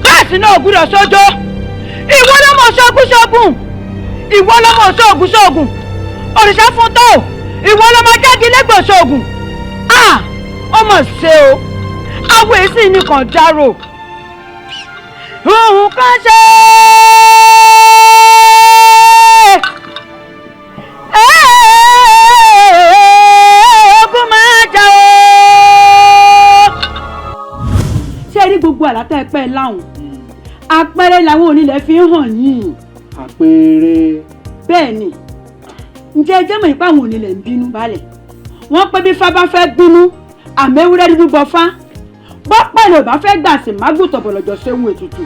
bẹ́ẹ̀ sì náà ògùdọ̀ sójó. Ìwọ ló mọ̀ ṣoògùn ṣoògùn, ìwọ ló mọ̀ ṣoògùn ṣoògùn. Òrìṣàfúntọ́ o, Ìwọ ló máa jáde lẹ́gbọ̀nsẹ̀ ògùn. Ó mọ̀ ṣe o, àwọn èsì mi kàn dárò. Nǹkan ṣe ogun máa jà o. Ṣé rí gbogbo àlátà ẹ̀pẹ́ láwọn àpẹẹrẹ làwọn onílẹ̀ fi ń hàn yín. Àpẹẹrẹ. Bẹ́ẹ̀ ni, ǹjẹ́ ẹ jẹ́ mọ̀ ipá àwọn onílẹ̀ ń bínú balẹ̀. Wọ́n pé bí fá bá fẹ́ bínú, àmọ́ ewúrẹ́ dúdú bọ fá. Bọ́pẹ̀ ló bá fẹ́ gbà sí mágùtọ̀ bọ̀lọ̀jọ̀ ṣéun ètùtù.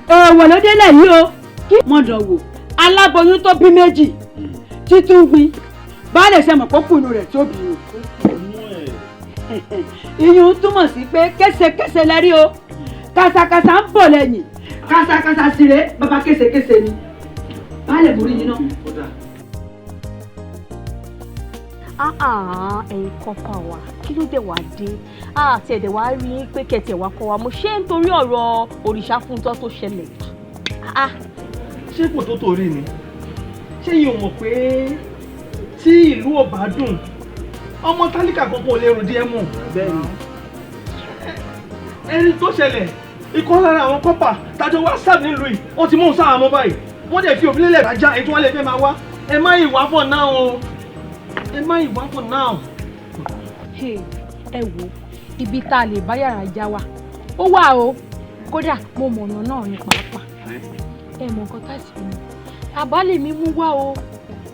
Èèwọ̀ ló délẹ̀ yìí o. Kí mọ̀dọ̀ wò aláboyún tó bí méjì títún gbin baálé ṣe mọ̀ kókù inú rẹ̀ tó bí o. Ìyún túmọ̀ sí pé késekése lẹ rí o. Kàsàkàsà ń bọ̀ lẹ́yìn. Kàsàkàsà sì rèé bàbá késekése ni. Baálé borí yín náà. Ẹ̀yin kọ́pà wa, kí ló dé wá dé àti ẹ̀dẹ̀ wá rí i pé kẹ̀tẹ̀ wá kọ́ wa mo ṣé nítorí ọ̀rọ̀ Òrìṣàfúntọ́ tó ṣẹlẹ̀. Ṣé kò tó torí ni? Ṣé yìí ò mọ̀ pé tí ìlú ò bá dùn, ọmọ tálíkà kankan ò lè rùn díẹ̀ mọ́? Ẹni tó ṣẹlẹ̀, ikọ́ lára àwọn kọ́pà tájọ wá sáà nílùú yìí, wọ́n ti mú un sáà mọ́ báyìí. Wọ́n dẹ̀ fi òfin lélẹ̀ rájá èyí tí wọ́n lè fẹ́ máa wá. Ẹ má ìwà for now o. Ẹ má ìwà for now. Ẹ wo ibi tá a lè bá yàrá já wa ó wà o, kódà mo mọ̀nà náà ní pàápàá. Ẹ mọ nǹkan tá a sì mú àbálẹ̀ mi mú wá o,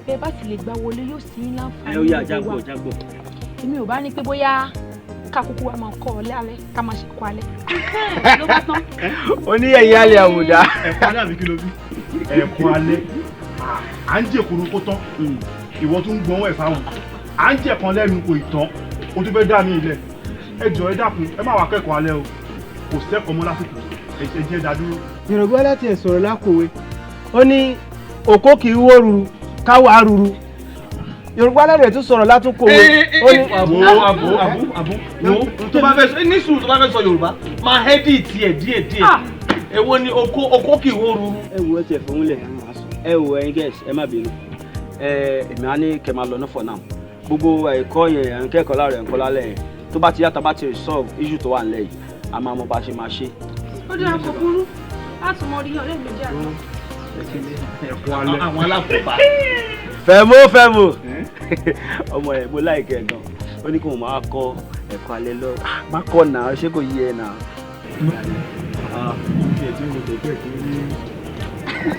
bẹ́ẹ̀ bá sì lè gbá wọlé yóò sì ń láǹfààní. Ẹ ó yà jágbọ̀ jágbọ̀. Èmi ò bá ní pé bóyá ká kúkú wa máa kọ́ ọ lálẹ́ ká máa ṣe kọ́ alẹ́ ló bá tán. Oníyẹ̀yẹ́ alẹ́ àwùdá. Ẹ̀kọ́ alẹ́ àbí kí ló bí? Ẹ̀kọ́ alẹ́ à ń jèkúrú kó tán, ìwọ tún ń gbọ́n ẹ̀ fáwọn, à ń jẹ̀kan lẹ́nu kò ì tán, o tún fẹ́ dá mi ilẹ̀. Ẹ jọ̀ọ́ ẹ dákun, ẹ má wàá kẹ́kọ̀ọ́ alẹ́ o, kò sẹ́kọ̀ọ́ mọ́ lásìkò, ẹ jẹ́ dá dúró. Yorùbá láti ẹ̀ sọ̀rọ̀ lákòwe, ó ní òkó kì í wó ruru káwá ruru. Yorùbá lẹ́rẹ̀ tún sọ̀rọ̀ látúnkòwe. Ó ní. Àbú àbú àbú wo tó bá fẹ́ sọ ní sùúrù, tó bá fẹ́ sọ Yorùbá máa hẹ́dì tiẹ̀ díẹ̀ díẹ̀. Èwo ni okó kì í wó ruru. Ẹ wo ẹ tiẹ̀ fòun lẹ̀, ẹ wo ẹyin gẹ̀ẹ́sì, ẹ má bínú. Èmi á ní kẹ́ máa lọ ní for now. Gbogbo ẹ̀kọ́ yẹn, ẹ̀ ń kẹ́kọ̀ọ́ láàrọ̀, ẹ̀ ń kọ́ lálẹ́ yẹn, tó bá ti yá, tá bá ti resolve issue tó wà nílẹ̀ yìí, a máa mọ bá a ṣe máa ṣe. Ó dára, kò burú láti mọ orí ọ̀rẹ́ mi jẹ́ àná. Ẹ̀kọ́ alẹ́. Àwọn alákòóbá. Fẹ̀mú fẹ̀mú ọmọ ẹ̀ mo láìkẹ́ gan, ó ní kí mo máa kọ́ ẹ̀kọ́ alẹ́ lọ, má kọ́ náà, ṣé kò yí ẹ náà.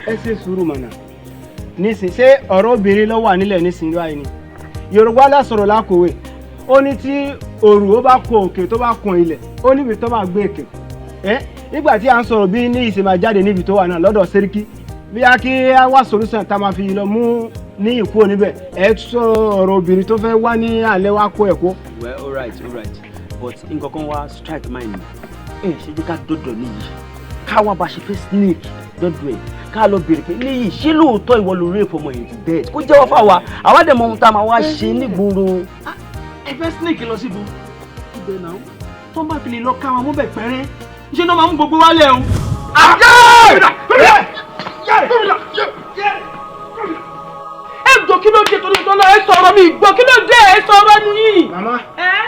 Ẹ ṣe sùúrù mọ̀nà nísìn, ṣé ọ̀rọ̀ obìnrin ló wà nílẹ̀ nísìnyí báyìí ni? Yorùbá lásọ̀rọ̀ lákòwé, ó ní tí òrù ó bá kun òkè tó bá kun ilẹ̀, ó níbi tó máa gbé èkè. Ẹ nígbà tí à ń sọ̀rọ̀ bí ní ìsìn máa jáde níbi tó wà náà lọ́dọ̀ Sẹ́ríkì, bí a kí á wá solution tá a máa fi lọ mú ní ìkú oníbẹ̀. Ẹ sọ ọ̀rọ̀ obìnrin tó fẹ́ wá ní alẹ́ wá kó ẹ̀kọ́. Well, all right, all right, but nǹkan kan wá strike mind mi. Ẹ ṣe jẹ́ ká dọ́dọ̀ níyì, káwa bá ṣe fẹ́ sneak dọ́dọ̀ ẹ̀, ká lọ béèrè pé níyì ṣé lóòótọ́ ìwọ ló rape ọmọ yẹn to death, kó jẹ́wọ́ fáwa, àwa dẹ̀ mọ ohun tá a máa wá ṣe nígboro. Ẹ fẹ́ sneak lọ síbo ibẹ̀ náà, tó bá fi lè lọ ká wọn mú bẹ̀ pẹ́rẹ́, ṣé náà máa mú gbogbo wálẹ̀ o. Ẹ jọ kí ló dé torí tọ́lá, ẹ sọ̀rọ̀ mi gbọ́, kí ló dé, ẹ sọ̀rọ̀ ẹnu yìí. Mama,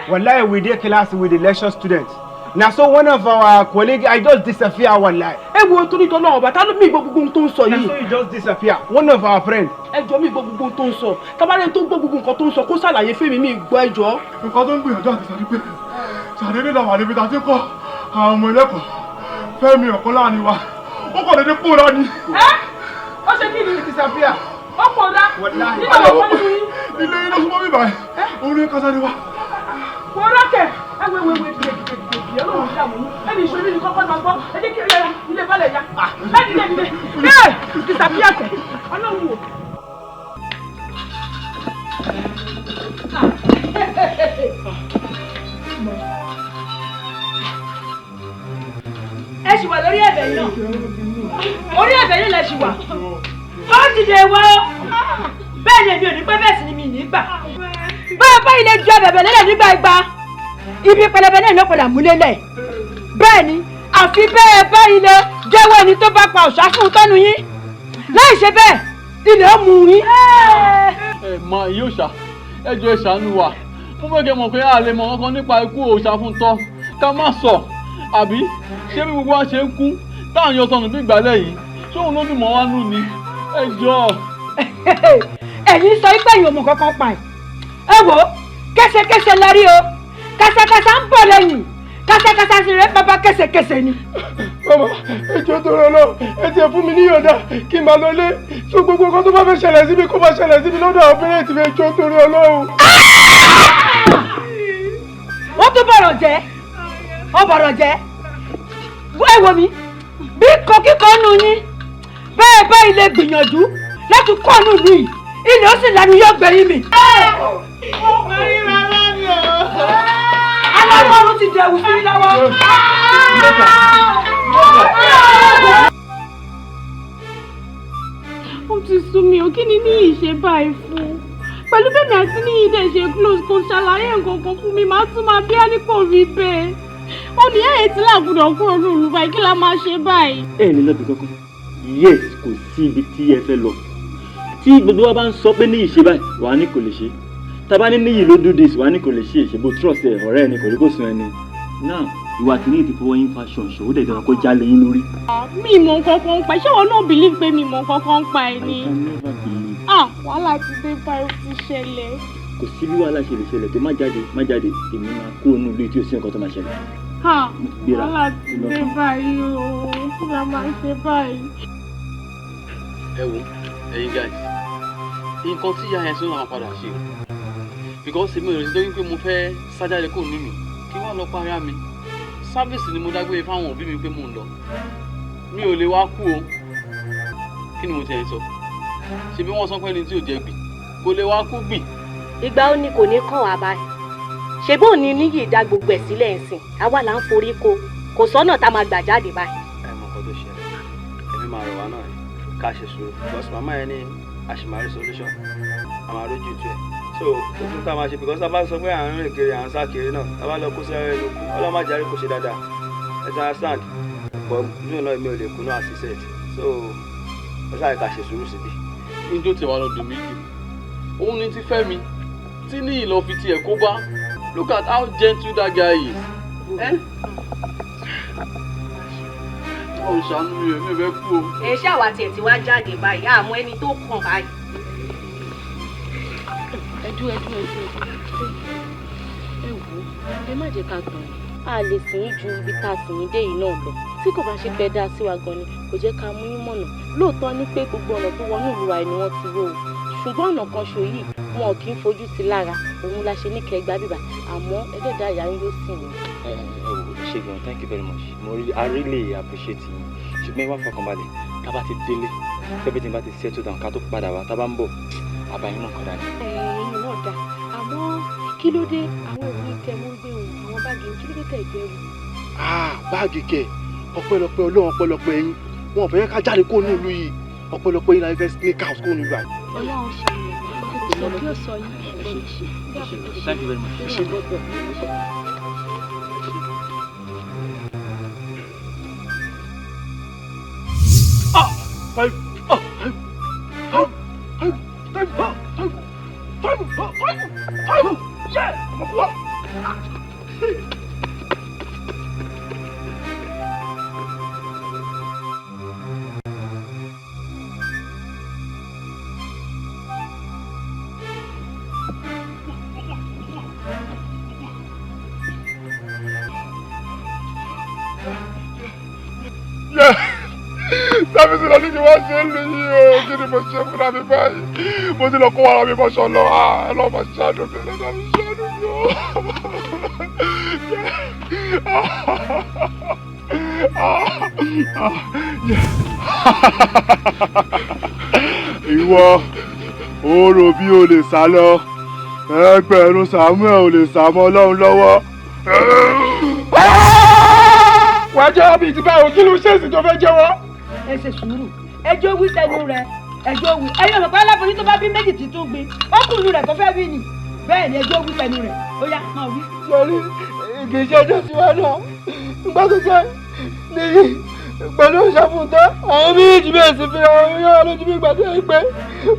wallahi we dey class with the lecture students. Na so one of our colleagues, I just disappear wallahi. Ẹ wo torí tọ́lá ọba, ta ló mi gbọ́ gbogbo ohun tó ń sọ yìí. Na so you just disappear. One of our friends. Ẹ jọ mi gbọ́ gbogbo ohun tó ń sọ. Tabarẹ́ni tó gbọ́ gbogbo nǹkan tó ń sọ kó ṣàlàyé fún mi, mi gbọ́, ẹ jọ. Nǹkan tó ń gbìyànjú àti sọ ni pé ṣàdédé làwọn àlebi ta ti kọ́ àwọn ọmọ ẹlẹ́kọ̀ọ́ Fẹ́mi ọ̀kan láàrin wa, ó kàn déédéé pòórá ni. Ẹ ó ṣe kí ni? Disappear. Ó pòórá. Nígbà wo fẹ́ mi? Ilé yín ló súnmọ́ mi báyìí, òun ní kásáré wa. Pòórá kẹ̀, ẹ wo wo wo dìde dìde dìde, Ọlọ́run ti dààmú yín. Ẹni ìṣòro ní kọ́kọ́ máa gbọ́, ẹ jẹ́ kí ẹyára ilé balẹ̀ ya. Ẹ dìde dìde, ẹ disappear kẹ̀, Ọlọ́run wò. Ẹ ṣì wà lórí ẹ̀bẹ̀ yìí náà, orí ẹ̀bẹ̀ yìí lẹ ṣì wà. Ó dìde wá ó, bẹ́ẹ̀ ni èmi ò ní pẹ́, bẹ́ẹ̀ sì ni mi ní gbà. Báyọ̀ báyìí lè ju ẹ̀bẹ̀bẹ̀ lélẹ̀ nígbà igba, ibi pẹlẹbẹ náà ló padà mú lélẹ̀. Bẹ́ẹ̀ ni àfi bẹ́ẹ̀ báyìí lè jẹ́wọ́ ẹni tó bá pa òṣà fún tọ́nu yín, láì ṣe bẹ́ẹ̀ ilẹ̀ ó mú yín. Ẹ mọ iye òòṣà, Ẹ jọ̀ọ́ ẹ ṣàánú wa. Mo fẹ́ kẹ́ mọ̀ pé a lè mọ kankan nípa ikú Òòṣàfúntọ́ ká má sọ, àbí ṣé bí gbogbo wa ṣe ń kú táwọn yọ sọnù bí ìgbàlẹ̀ yìí, ṣé òun ló dùn mọ́ wá nù ni? Ẹ jọ̀ọ́. Ẹ̀yin sọ pé ẹ̀yin ò mọ̀ kankan pa ẹ̀. Ẹ wò ó, kẹsẹkẹsẹ la rí o, kàṣàkàṣà ń bọ̀ lẹ́yìn, kàṣàkàṣà sì rẹ̀ bàbá kẹsẹkẹsẹ ni. Màmá, ẹjọ́ tó rọ lọ, ẹ tiẹ̀ fún mi níyọ̀dá kí n máa lọ lé. So gbogbo nǹkan tó bá fẹ́ ṣẹlẹ̀ sí mi kó máa ṣẹlẹ̀ sí mi lọ́dọ̀ àwọn pẹ́rẹ́ǹtì mi, ẹjọ́ tó rọ lọ́hùn. Wọ́n tún bọ̀rọ̀ jẹ́, ó bọ̀rọ̀ jẹ́. Ẹ wo mi, bí kọ̀kíkọ́ nu yín, bẹ́ẹ̀ báyìí lè gbìyànjú láti kọ́ ọ̀nù ìlú yìí, ilẹ̀ ó sì lanu yóò gbẹ̀yìn mi. Aláwọ̀ ti dẹ̀wù sí mi lọ́wọ́. Ó ti sú mi o, kí ni Níyì ṣe báyìí fún? Pẹ̀lú bẹ́ẹ̀ mi àti Níyì dẹ̀ ṣe close, kò ṣàlàyé nǹkan kan fún mi, màá tún máa bí á ní kò rí bẹ́ẹ̀. Ó ní ẹ̀yẹ tí làgùdọ̀ kúrò ní ìlú báyìí, kí la máa ṣe báyìí? Ẹ ní lọ́bì kankan. Yes, kò sí ibi tí ẹ fẹ́ lọ. Tí gbogbo wa bá ń sọ pé Níyì ṣe báyìí, wàá ní kò lè ṣe. Tàbá ní Níyì ló do this, wàá ní kò lè ṣe. Ìṣèbò trust ẹ, ọ̀rẹ́ ẹni kò rí kò sùn ẹni. Now, ìwà tí Níyì ti fọwọ́ yín fa ṣọ̀ṣọ̀, ó dẹ̀ dára kó já lé yín lórí. Mi mọ̀ nǹkan kan ń pa ẹ̀, ṣé wọn náà believe pé mi mọ̀ nǹkan kan ń pa ẹ̀ ni? I can never believe. Ah, wàhálà ti dé báyìí, ó ti ṣẹlẹ̀. Kò sí bí wàhálà ṣe lè ṣẹlẹ̀ tó má jáde, má jáde, èmi máa kúrò nínú ilé tí ó sí nǹkan tó máa ṣẹlẹ̀. Ah, Gbéra. wàhálà ti dé báyìí o, kí la máa ṣe báyìí? Ẹ wo, ẹ̀yin guys, nǹkan tí ìyá yẹn sọ náà padà ṣe, because èmi ò rí torí pé mo fẹ́ sájáde kò nínú kí wọ́n lọ para mi. Sáfíìsì ni mo dágbére fáwọn òbí mi pé mò ń lọ, mi ò lè wá kú o. Kí ni mo ti ẹ̀ sọ? Ṣebí wọ́n sọ pé ẹni tí ò jẹ gbì kò lè wá kú gbì. Ìgbà ó ní kò ní kàn wá báyìí, ṣebí òní Níyì dá gbogbo ẹ̀ sílẹ̀ ń sìn, àwa là ń forí ko, kò sọ́nà tá a máa gbà jáde báyìí. Ẹ mọ nǹkan tó ṣẹlẹ̀, èmi máa rọ̀ wá náà ni ká ṣe sùúrù, because màmá yẹn ní a ṣì máa rí solution, a máa rójú tu ẹ̀. So ojú tá a máa ṣe, because tá a bá sọ pé à ń rìn kiri, à ń sá kiri náà, tá a bá lọ kó sí ara ẹnu kú, Ọlọ́run má jàre kó ṣe dáadáa. Ẹ ti understand? But nínú náà èmi ò lè kú náà as he said, so ó ṣàyè ká ṣe sùúrù síbi. Ní tó tiẹ̀ wá lọ dùn mí jù òun ni ti Fẹ́mi tí Níyì lọ fi tiẹ̀ kó bá. Look at how gentle that guy is. Ó ṣàánú mi, èmi fẹ́ kú o. Ẹ ṣáà wá tiẹ̀ tí wá jáde báyìí, àmọ́ ẹni tó kàn báyìí. Ẹdú ẹdú ẹdú ẹ wò ó, ẹ má jẹ́ ká tàn yín. A lè sìn yín ju ibi tá a sìn yín dé yìí náà lọ. Tí kò bá ṣe pẹ́ dá sí wa gan ni, kò jẹ́ ká mú yín mọ̀nà. Lóòótọ́ ni pé gbogbo ọ̀nà tó wọnú ìlú wa ni wọ́n ti rò ó. Ṣùgbọ́n ọ̀nà kan ṣo yìí, wọn kì í fojú sí lára. Òun la ṣe ní kẹgbà bíbà. Àmọ́ ẹlẹ́dàá ìyá yín yóò sìn yín. Ẹ wò ó ṣe gan, thank you very much. Mo really, I really appreciate you. Ṣùgbọ́n ẹ wá fọkànbalẹ̀, tá a bá ti délé, tẹ́bí tí n bá ti settle down ká tó padà wá, tá a bá ń bọ̀, àbá yín mọ̀ nǹkan dání. Ẹ̀yin náà dà, àmọ́ kí ló dé àwọn òun tẹ mú gbé òun àwọn báàgì kí ló dé tẹ̀ gbẹrù? Ah, báàgì kẹ̀, ọpẹ́lọpẹ́ Ọlọ́run, ọpẹ́lọpẹ́ yín, wọn ò fẹ́ ká jáde kó nínú ìlú yìí, ọpẹ́lọpẹ́ yín la fẹ́ sneak out kó nínú ìlú yìí. Ọlọ́run ṣe é, kí ó sọ yín. Thank you very much. Five, ah, five, five, five, five, five, five, five, five, yeah, what? Sáfíìsì lọ ní kí wọ́n ṣe ń lu yìí o, kí ni mo ṣe fúnra mi báyìí? Mo ti lọ kó ara mi bọ́ṣọ lọ, ọlọ́run máa ṣàánú mi, ọlọ́run máa ṣàánú mi o. Ìwọ, o rò bí o lè sá lọ, ẹgbẹ̀rún Samuel ò lè sá mọ́ Ọlọ́run lọ́wọ́. Wàá jẹ́wọ́ bíi ti báwo, kí ló ṣèṣì tó fẹ́ jẹ́wọ́? Ẹ ṣe sùúrù, ẹjọ́ wí tẹnu rẹ, ẹjọ́ wí. Ẹyin ọ̀nà pé aláboyún tó bá bí méjì tí tún gbin, ọkùnrin rẹ̀ tó fẹ́ wí ni. Bẹ́ẹ̀ ni ẹjọ́ wí tẹnu rẹ̀, ó yá máa wí. Sọrí ìgbésẹ̀ ọjọ́ tí wàá náà, nígbà tó jẹ́ Níyì pẹ̀lú Òṣàfùntọ́, àwọn méjèèjì bẹ̀rẹ̀ sí fi àwọn yàrá lójú bí ìgbà tó yẹ pé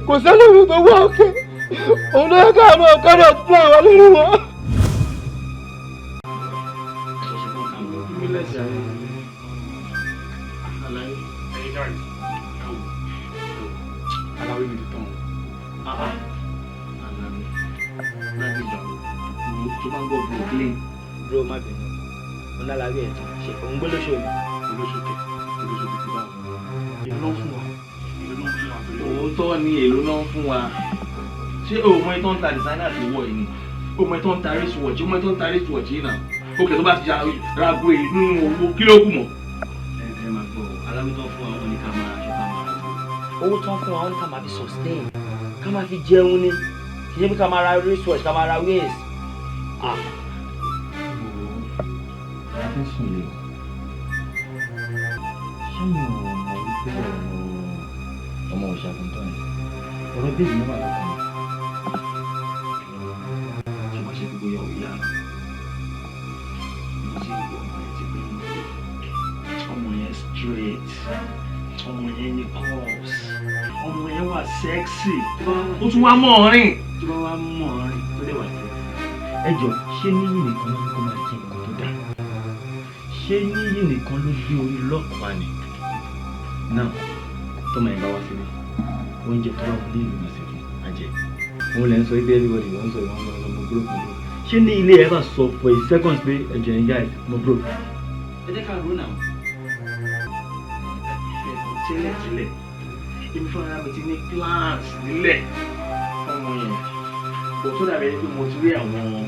kò sẹ́lẹ̀mí tó wá òkè. Òun ló yẹ ká náà carry out plan wa lórí wọn. Aláwé mi ti tán o. Aláwé láti gbà wo tó bá ń gbọ́ Brooklyn. Bro, má bínú, mo ní aláwé ẹ̀ tán, ṣe òun gbé lóṣù mi. Olóṣòkè olóṣòkè ti bá wọn. Èló ló ń fún wa? Èló ló ń fún wa? Òótọ́ ni èló ló ń fún wa. Ṣé o mọ ẹni tó ń ta designer tó wọ̀ yìí ni? O mọ ẹni tó ń ta wristwatch? O mọ ẹni tó ń ta wristwatch yìí náà? Òkè tó bá ti ra ago èyí nínú owó, kí ló kù mọ́? Ẹ máa gbọ́, aláwé tán fún wa, wọn ní ká máa aṣọ, ká máa ra owó tán fún wa, wọn ní ká máa fi sustain, ká máa fi jẹun ni, kì í ṣe pé ká máa ra wristwatch, ká máa ra waist. Ah. A ti ń sùn lè o. Ṣé mi ò mọ̀ wípé ọ̀rọ̀ ọmọ òṣàkóntán yẹn, ọ̀rọ̀ bèbí ló wà lọ́kàn mi? Ṣé wàá ṣe gbogbo yà òyà? Mo ti wọ ọmọ yẹn ti pé ọmọ yẹn straight, ọmọ yẹn ní curves, ọmọ yẹn wà sexy, ó tún wá mọ̀ ọ́ rìn. Tó bá wá mọ̀ ọ́ rìn tó dẹ̀ wà sexy. Ẹ jọ, ṣé Níyì nìkan ló ní kó máa jẹ nǹkan tó dáa? Ṣé Níyì nìkan ló gbé orí lọ́kàn wa ni? Náà tọmọ yẹn bá wá síbí, oúnjẹ tó bá wù ní ìlú máa ṣe fún àjẹ. Òun lẹ ń sọ ibi everybody wọ́n sọ ìwọ́n sọ mo broke, mo broke. Ṣé ní ilé ẹ bá sọ for a second pé ẹjọ yẹn guys, mo broke? Ẹ jẹ́ ká ro náà. Tẹ́lẹ̀ tẹ́lẹ̀, èmi fúnra mi ti ní plans nílẹ̀ fọ́mọ yẹn. Bò tó dàbí ẹni pé mo ti rí àwọn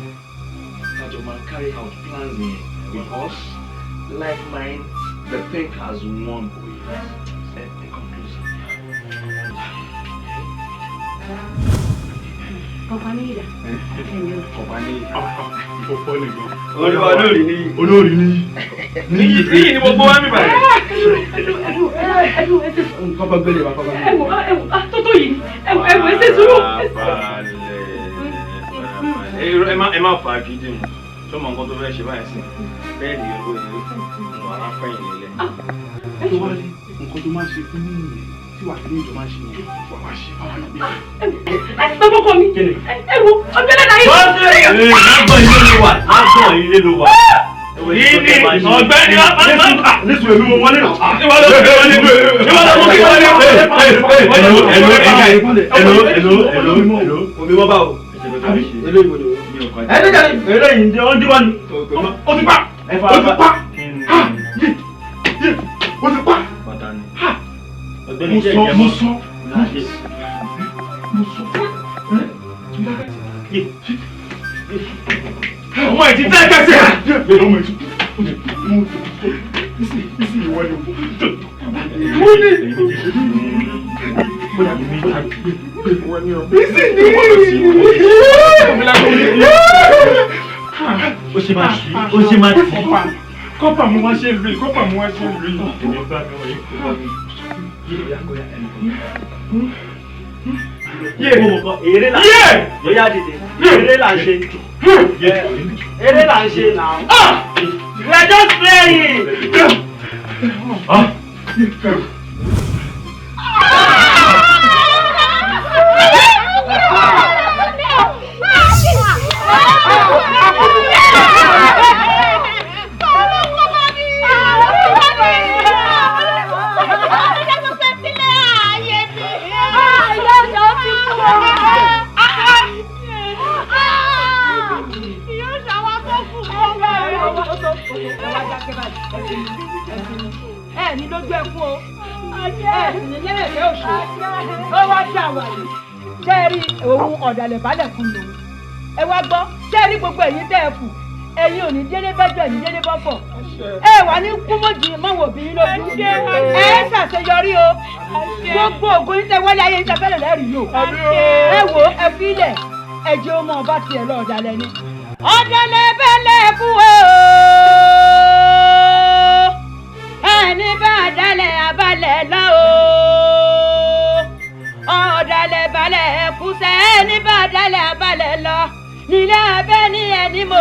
tájọ máa carry out plans yẹn because like minds the think as one. Ẹ ẹ come closer. Ọ̀pá ní ìdá. Ọ̀pá ní ìdá. Ó fọ́ nìkan. Olórí níyì. Olórí níyì. Níyì níyì ni gbogbo wa mi báyìí. Ẹdùn ẹdùn ẹdùn ẹsẹ. Kọ́kọ́ gbélé wa, kọ́kọ́ gbélé. Ẹwọ ẹwọ tó tó yìí, ẹwọ ẹwọ ẹsẹ sùúrù. Ẹ má fà á gidi mu. Ṣé o mọ nǹkan tó fẹ́ ṣe báyìí sí? Bẹ́ẹ̀ ni olóyè mo wà á fẹ̀yìn lélẹ̀. Tó wá rí nǹkan tó máa ṣe fún mi nìyẹn tí wàá ní ìjọba ṣe yẹn, wà wá ṣe fáwọn àgbẹ̀. Ẹ bàbá ọkọ mi, ẹ wo ọjọ́ lẹ́la yìí. Lágbọ̀n ilé ló wà, lágbọ̀n ilé ló wà. Yìí ọ̀gbẹ́ni Nísìnyí èmi mo wọlé náà. Ìwọ ló fi wọlé. Ìwọ ló fi wọlé. Hello, hello, hello, hello, hello. Omi wọ́n bá o. Ẹ ní jáde. Eléyìí ń jẹ́ ó ń díwọ́ ni. Ó ti pa. Ó ti pa. Ó ti pa. Ọ̀gbẹ́ni Mo jẹ́ sọ, ìjẹmọ́. mo sọ, mo sọ. Ọmọ ẹ̀ ti tẹ́ kẹsẹ̀. Ọmọ ẹ̀ ti mo nísìnyí ìwọ ni ìwọ ni ìwọ ni o. Nísìnyí. Ó ṣe máa ṣí, ó ṣe máa tì. Kọ́pà mo wá ṣe ń rí, kọ́pà mo wá ṣe ń rí. Èmi bá mi wọ̀nyí kó bá mi. Yé! Eré là Yé! Yóyá dìde. Eré là ń ṣe. Eré là ń ṣe now. We are just playing. Ẹ ní lójú ẹkún o, ẹ sì ní lẹ́rẹ̀kẹ́ òṣè ó wá dà wà yìí. Ṣé ẹ rí òun ọ̀dàlẹ̀ balẹ̀ fún lòun? Ẹ wá gbọ́, ṣé ẹ rí gbogbo ẹ̀yin tẹ́ ẹ kù, ẹ̀yin ò ní délé bẹ́jọ́, ẹ̀yin délé bọ́fọ̀, ẹ wà ní kúmọ̀jì mọ́wọ́ òbí yín lójú. Ẹ ṣàṣeyọrí o, gbogbo ògùn yín tẹ wọlé ayé yín tẹ fẹ́lẹ̀ lẹ́rìí lò. Ẹ wò, ẹ fi ilẹ̀, ẹ jẹ́ ó mọ ọba tiẹ̀ lọ. Ọ̀dàlẹ̀ ni ọ̀dàlẹ̀ bẹ́lẹ̀ kú o, ẹni bá dalẹ̀ abalẹ̀ lọ o, ọ̀dàlẹ̀ balẹ̀ kúsẹ́, ẹni bá dalẹ̀ abalẹ̀ lọ nílé abẹ́ ní ẹni mò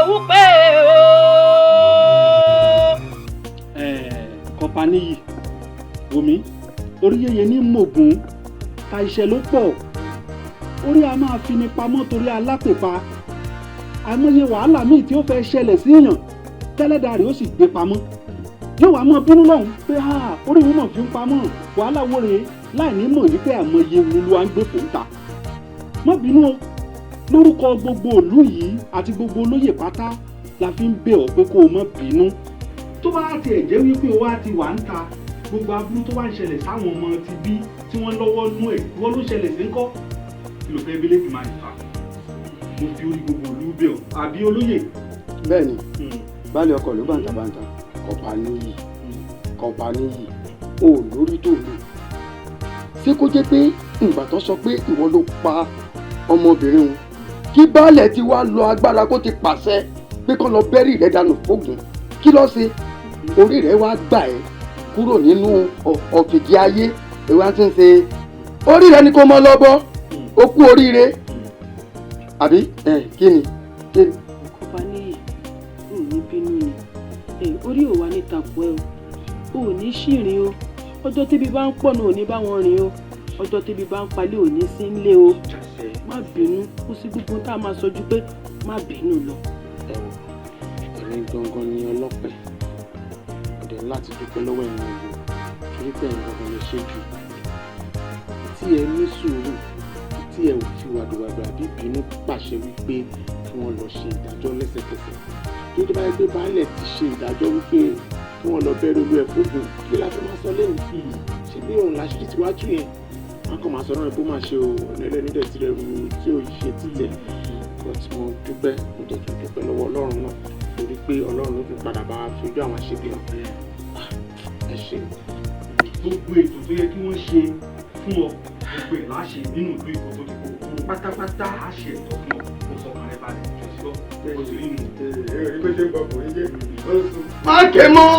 ń pè o. Kọ́pá níyì omi orí yẹyẹ ní mògùn ta iṣẹ́ ló pọ̀. Orí a máa fi ni pamọ́ torí alápèpa. Àìmọye wàhálà míì tí ó fẹ́ ṣẹlẹ̀ sí èèyàn tẹ́lẹ̀dá rẹ̀ ó sì gbé pamọ́. Yóò wá mọ́ bínú lọ́hùn pé orí òun mọ̀ fi ń pamọ́, wàhálà wo rèé, láì ní mọ̀ wípé àìmọye olúwa ń gbé fòun ta. Má bínú o, lórúkọ gbogbo ìlú yìí àti gbogbo olóyè pátá la fi ń bẹ̀ ọ́ pé kó o má bínú. Tó bá tiẹ̀ jẹ́ wípé o wá ti wà ń ta, gbogbo aburú tó wá ń ṣẹlẹ̀ sáwọn ọmọ ti bí tí wọ́n lọ́wọ́ nú ẹ̀, wọ́n ló ṣẹlẹ̀ sí ń kọ́. Kí ló fẹ́ bílẹ̀ fi máa fà? Mo fi orí gbogbo ìlú bẹ̀ ọ́, àbí olóyè? Bẹ́ẹ̀ni, baálé ọkọ̀ ló bàǹtàbàǹtà, kọ̀pá níyì, kọ̀pá níyì, o lórí tó lò. Ṣé kó jẹ́ pé ìgbà tó sọ pé ìwọ ló pa ọmọbìnrin òun, kí baálẹ̀ ti wá lọ agbára kó ti pàṣẹ pé kán lọ bẹ́rì rẹ̀ dànù fógun, kí ló ṣe? Orí rẹ̀ wá gbà ẹ́ kúrò nínú ọ̀fìnkì ayé, ìwà tí ń ṣe orí rẹ̀ ni kò mọ lọ́bọ̀, ó kú oríire àbí kí ni. Kọ́pá níyì, ò ní bínú ni, orí ò wá ní takò ẹ o, ò ní ṣìrìn o, ọjọ́ tíbi bá ń pọ̀ náà ò ní bá wọn rìn o, ọjọ́ tíbi bá ń palẹ̀ ò ní sí ń lé o. Má bínú, kó sí gbogbo tá a máa sọ ju pé má bínú lọ. Ẹ wò, èmi gangan ni ọlọ́pẹ́, ọ̀dẹ̀ láti dúpẹ́ lọ́wọ́ ẹ̀yin ọ̀gbọ́n torí pé ẹ̀yin gangan lè ṣe jù tí ẹ ní sùúrù, tí ẹ ò fi wàdùwàdù àbí ìbínú pàṣẹ wípé kí wọ́n lọ ṣe ìdájọ́ lẹ́sẹ̀kẹsẹ̀. Tó tó bá yẹ pé baálẹ̀ ti ṣe ìdájọ́ wípé kí wọ́n lọ bẹ̀rẹ̀ olú ẹ̀ fóògùn, kí la fẹ́ máa sọ lẹ́nu? Ṣé bí òun láṣìírí ti wá tú yẹn? Wọ́n kàn máa sọ náà pé ó máa ṣe o, ọ̀nà ẹlẹ́ni dẹ̀ ti rẹ̀ rú tí ò ṣe títẹ̀. But mo dúpẹ́, mo dẹ̀ tún dúpẹ́ lọ́wọ́ Ọlọ́run náà torí pé Ọlọ́run ló fi padà bá wa fi ojú àwọn aṣebi hàn. Ẹ ṣé. Gbogbo ètò tó yẹ kí wọ́n ṣe fún ọ, gbogbo ẹ̀ láṣẹ nínú ìlú Èkó tó ti kó kúrò pátápátá, á ṣe ẹ̀tọ́ fún ọ, kó fọkàn rẹ balẹ̀, jọ sí ọ, kó sì rí inú. Má ké mọ́.